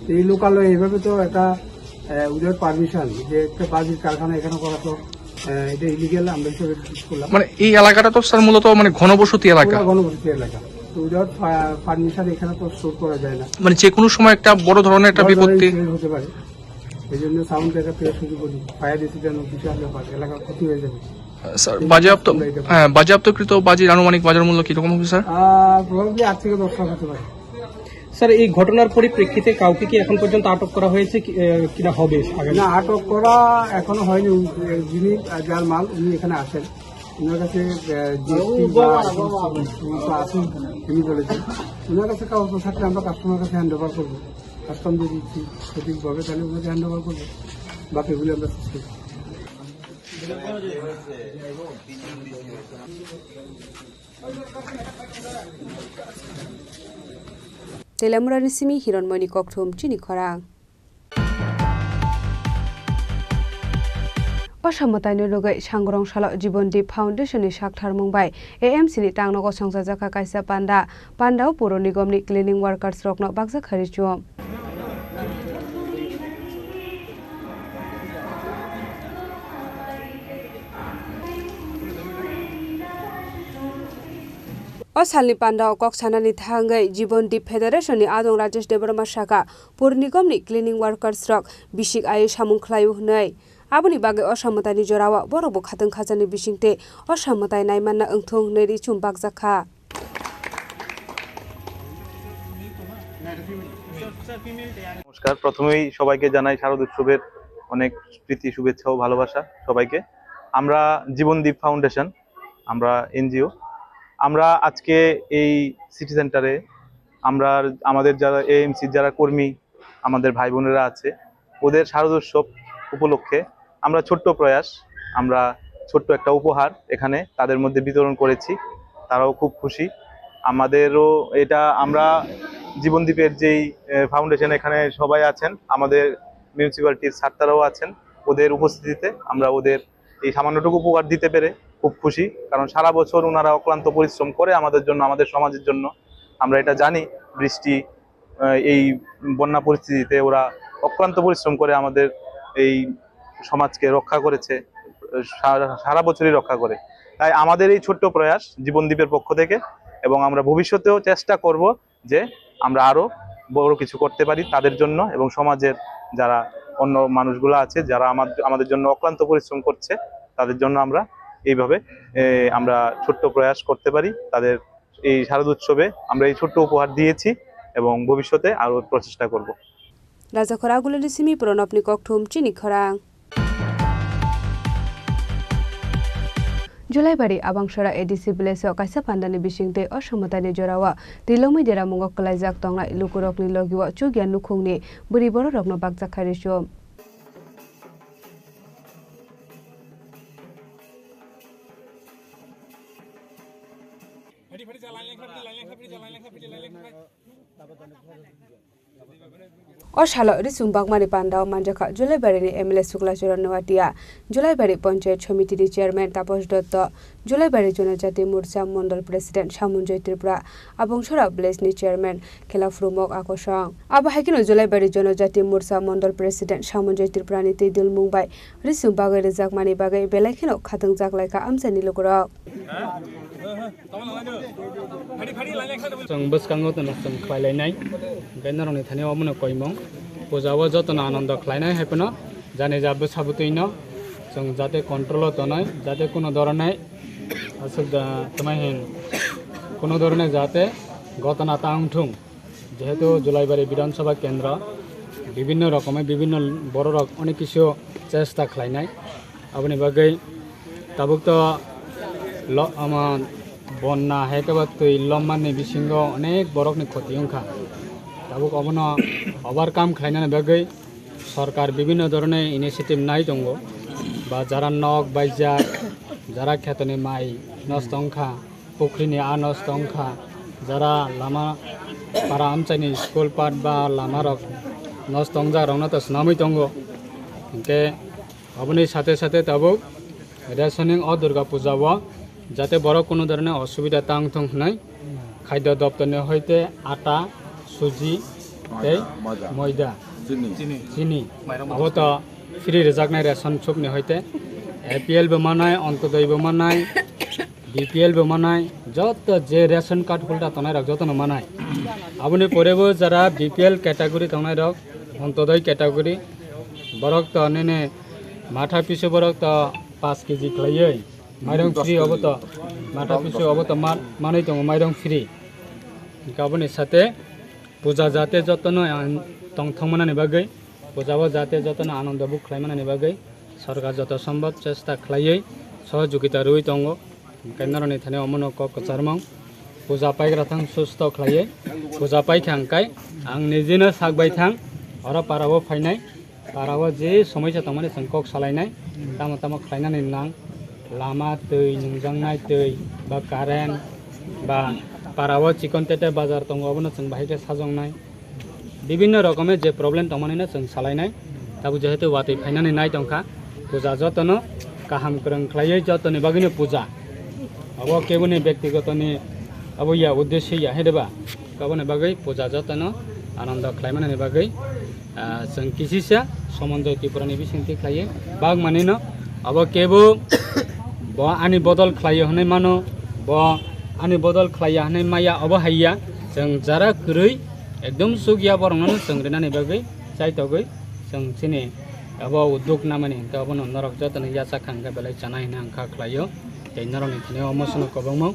তো এই লোকালয়ে এইভাবে তো একটা, আহ, উইদাউট পারমিশন যে একটা বাজির কারখানা এখানে করা তো, আহ, এটা ইলিগ্যাল আমরা হিসেবে ট্রিট করলাম। মানে এই এলাকাটা তো স্যার মূলত মানে ঘনবসতি এলাকা। পুরা ঘনবসতি এলাকা। তো উইদাউট পা-, পারমিশন এখানে তো স্টোর করা যায় না। মানে যে কোনো সময় একটা বড় ধরনের একটা বড় ধরনের বিপত্তি। ইনসিডেন্ট হতে পারে। এই জন্য সাউন্ড ব্যাকআপ থেকে শুরু করি, ফায়ার ইনসিডেন্ট অফিসিয়াল ব্যাপার, এলাকার ক্ষতি হয়ে যাবে। স্যার, এই জন্য বাজেয়াপ্ত, আমরা এটা করি। হ্যাঁ, বাজেয়াপ্তকৃত বাজির আনুমানিক বাজার মূল্য কিরকম হবে স্যার? আহ, প্রবাবলি আট থেকে দশ লাখ হতে পারে। স্যার, এই ঘটনার পরিপ্রেক্ষিতে কাউকে কি এখন পর্যন্ত আটক করা হয়েছে কি, আহ, কিনা হবে আগামী? না, আটক করা এখনো হয়নি। উনি, যিনি, আহ, যার মাল, উনি এখানে আছেন, ওনার কাছে, আহ, জিএসটি বা সমস্ত আছেন, তিনি বলেছেন, ওনার কাছে কাগজ থাকলে আমরা কাস্টমার কাছে হ্যান্ড ওভার করবো। কাস্টম যদি ঠিক সঠিকভাবে তাহলে ওনাকে হ্যান্ড ওভার করবো, বাকিগুলি আমরা শেষ করবো। Telamurani simi Hironmoini Kokthum chini khorang. Osa mwtaino rwgwi Sangrong salo Jibon Deep Foundation ni sakthar mung bai A M C ni tangnogo songchajakha kaisa panda. Pandao Puro Nigom ni cleaning workers rokno bakjakha richum. O salni pandao kok sanani thangwi Jibon Deep Federation ni adong Rajesh Debbarma sakha, Pur Nigom ni cleaning workers rok bisik aiwi samung khlaio hwnwi. Aboni bagwi o samwtaini jorao borokbo khatwng khajani bisingtwi o samwtai naimanna wngthung hwnwi richum bakjakha. নমস্কার। প্রথমেই সবাইকে জানাই শারদ উৎসবের অনেক প্রীতি, শুভেচ্ছা ও ভালোবাসা সবাইকে। আমরা জীবনদ্বীপ ফাউন্ডেশন, আমরা এনজিও। আমরা আজকে এই সিটি সেন্টারে আমরা, আমাদের যারা এএমসি, যারা কর্মী, আমাদের ভাই বোনেরা আছে, ওদের শারদ উৎসব উপলক্ষে আমরা ছোট্ট প্রয়াস, আমরা ছোট্ট একটা উপহার এখানে তাদের মধ্যে বিতরণ করেছি। তারাও খুব খুশি। আমাদেরও এটা, আমরা জীবনদ্বীপের যেই, এ, ফাউন্ডেশন, এখানে সবাই আছেন, আমাদের মিউনিসিপ্যালিটির স্যারতারাও আছেন, ওদের উপস্থিতিতে আমরা ওদের এই সামান্যটুকু উপকার দিতে পেরে খুব খুশি। কারণ সারা বছর ওনারা অক্লান্ত পরিশ্রম করে আমাদের জন্য, আমাদের সমাজের জন্য। আমরা এটা জানি, বৃষ্টি, আহ, এই বন্যা পরিস্থিতিতে ওরা অক্লান্ত পরিশ্রম করে আমাদের এই সমাজকে রক্ষা করেছে, সারা সারা বছরই রক্ষা করে। তাই আমাদের এই ছোট্ট প্রয়াস জীবনদ্বীপের পক্ষ থেকে, এবং আমরা ভবিষ্যতেও চেষ্টা করব যে আমরা আরও বড় কিছু করতে পারি তাদের জন্য এবং সমাজের যারা অন্য মানুষগুলো আছে, যারা আমার, আমাদের জন্য অক্লান্ত পরিশ্রম করছে, তাদের জন্য আমরা এইভাবে, এ, আমরা ছোট্ট প্রয়াস করতে পারি। তাদের এই শারদ উৎসবে আমরা এই ছোট্ট উপহার দিয়েছি এবং ভবিষ্যতে আরও প্রচেষ্টা করব। Rajakhor Agulini simi Pronobni Kokthum chini khorang. Julaibari Abangsora A D C village o kaisa pandani bisingtwi o samwtaini jorao twi longmwi deramungo kwlaijak tongnai lukurokni logio chukya nukhungni bwrwi bororokno bakjakha richum. O salo risum bakmani pandao manjakha Julaibari ni M L A Sukla Charan Noatia, Julaibari Panchayat Samiti ni Chairman Taposh Dotto, Julaibari Jonojati Morcha Mondol President Samunjoy Tripura, Abangsora Village ni Chairman Khela Phrumok Akosong. Abo hai kheno Julaibari Jonojati Morcha Mondol President Samunjoy Tripura ni twi dulmung bai risum bagwi rwjakmani bagwi belai kheno khatwngjak laikha amchaini lukurok. Chwng bwskango tono chwng khlailainai, hwnkhe norokni thani omono koimung puja o jotono anando khlainai hai phano jani ja bwsa bwtwino chwng jate control o tonwi jate kuno dhoroner aswk da twmai hin kuno dhoroner jate gotona ta wngthung. Jehetu Julaibari Bidhan Sabha Kendro bibhinno rokomor bibhinno bororok onek kisu chesta khlainai, aboni bagwi tabuk to lo-, ama bonna hai khe ba twi lommanni bisingo onek borokni khoti wngkha. Tabuk obono overcome khlainani bagwi sorkar bibhinno dhoroner initiative nai tongo, ba jara nok baijak, jara khetoni mai nosto wngkha, pukhrini a nosto wngkha, jara lama para amchaini school path ba lamarok nosto wngjak rokno to swnamwi tongo. Hinkhe aboni sate sate tabuk rationing o Durga Puja o jate borok kuno dhoroner osubida tang thung hwnwi khadya doptorni hoite ata, suji tei moida, chini abo to free rwjaknai ration shopni hoite A P L bo manai, Antyodoi bo manai, B P L bo manai, joto je ration card holder tongnai rok jotono manai. Aboni pore bo jara B P L category tongnai rok, Antyodoi category, borok to nini matha pisu borok to paanch K G khlaiwi mairong free obo to, matha pisu obo to ma-, manwi tongo mairong free. Hinkhe aboni sate puja jate jotono ang tongthok manani bagwi, puja o jate jotono anando buk khlai manani bagwi sorkar joto sombhob chesta khlaiwi sohojogita rwui tongo. Hinkhe norokni thani omono kok kwcharmung, puja paigra thang susto khlaiwi, puja paikha hinkhe ang nijino sak bai thang oro para o phainai. Para o je somoisa tongmani chwng kok salainai, tamo tamo khlainani nang, lama twi, nungjaknai twi, ba current, ba Para o chikon tete bazar tongo, obono chwng bahai khe sajongnai. Bibinno rokome je problem tongmani no chwng salainai. Tabuk jehetu watwi phainani nai tongkha, puja jotono kaham kwrwng khlaiwi jotoni bagwino puja. Abo keboni bektigotoni abo ya uddesyo ya, he de ba? Aboni bagwi puja jotono anando khlaimani bagwi, ah, chwng kisisa Somonjoy Tripurani bisingtwi khlaiwi bagmanino abo kebo bo ani bodol khlaiyo hwnwi mano, bo ani bodol khlaiya hwnwi maya, obo haiya. Chwng jara kwrwi ekdom chukya borokno chwng rinani bagwi chaitogwi chwng chini abo udduk namani hinkhe obono norok jotono yachak kha hinkhe belai chana hinwi ang kha khlaio. Tei norokni thani omo sono kwbangma.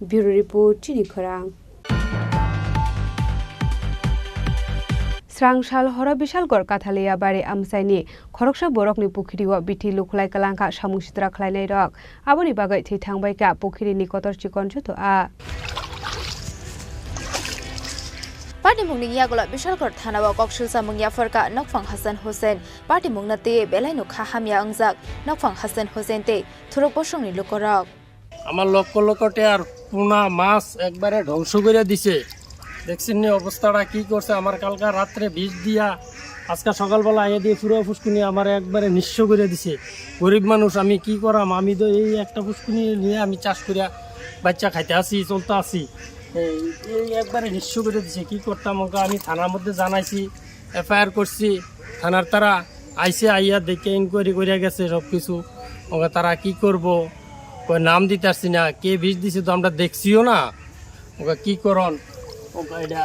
Bureau Report, Chini Khorang. Srang sal horo Bishalgarh Kathaliya bari amchaini khoroksa borokni pukhirio bithi lukhulai kwlangkha samung sitra khlainairok. Aboni bagwi thwi thangbaikha pukhirini kotor chikon joto a. Patimungni yagulo Bishalgarh thanao koksil samung yapharkha nokphang Hasan Hussein. Patimungno twi belai no kha hamya wngjak nokphang Hasan Hussein tei thuruk bosongni lukurok. আমার লক্ষ লক্ষ টেয়ার পোনা মাছ একবারে ধ্বংস করে দিছে। দেখছেন নি অবস্থাটা কি করছে? আমার কালকা রাত্রে বিষ দিয়া আজকে সকালবেলা আইয়া দিয়ে পুরো ফুসকুনি আমার একবারে নিঃস্ব করে দিছে। গরিব মানুষ, আমি কি করাম? আমি তো এই একটা ফুসকুনি নিয়ে আমি চাষ করিয়া বাচ্চা খাইতে আসি, চলতে আসি। এই, এই একবারে নিঃস্ব করে দিছে, কি করতাম? ওকে আমি থানার মধ্যে জানাইছি, এফআইআর করছি। থানার তারা আইসে, আইয়া দেখে ইনকোয়ারি করিয়া গেছে সব কিছু। ওকে তারা কি করব, কই নাম দিতে পারছি না, কে বিষ দিছে তো আমরা দেখছিও না। ওকে কি করন, ওকে এটা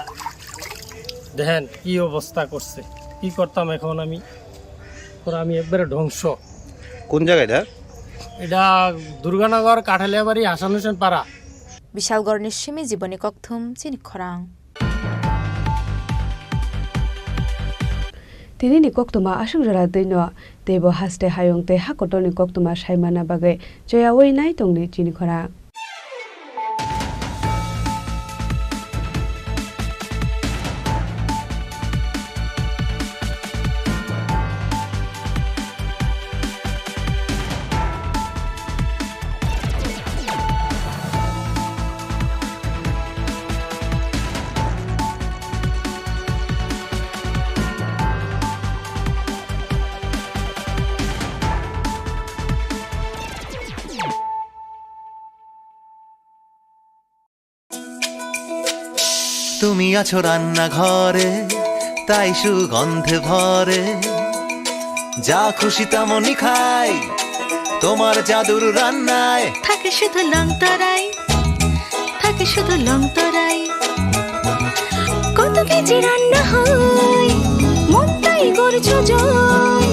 দেখেন কি অবস্থা করছে, কি করতাম এখন আমি? ওরা আমি একবারে ধ্বংস। কোন জায়গা এটা? এটা দুর্গানগর কাঠালিয়াবাড়ি হাসান হোসেন পাড়া। Bishalgarhni simi jiboni kokthum chini khorang. Tinini koktwma aswk jora twino teibo haste hayung tei ha kotorni koktwma saimana bagwi choyaui nai tongdi chini khorang. তুমি আছো রান্নাঘরে, তাই সুগন্ধে ভরে। যা খুশি তেমনই খাই, তোমার জাদুর রান্নায়। থাকে শুধু লংতরাই, থাকে শুধু লংতরাই। কত কেজি রান্না হয়, মনটাই গড়েছ জয়।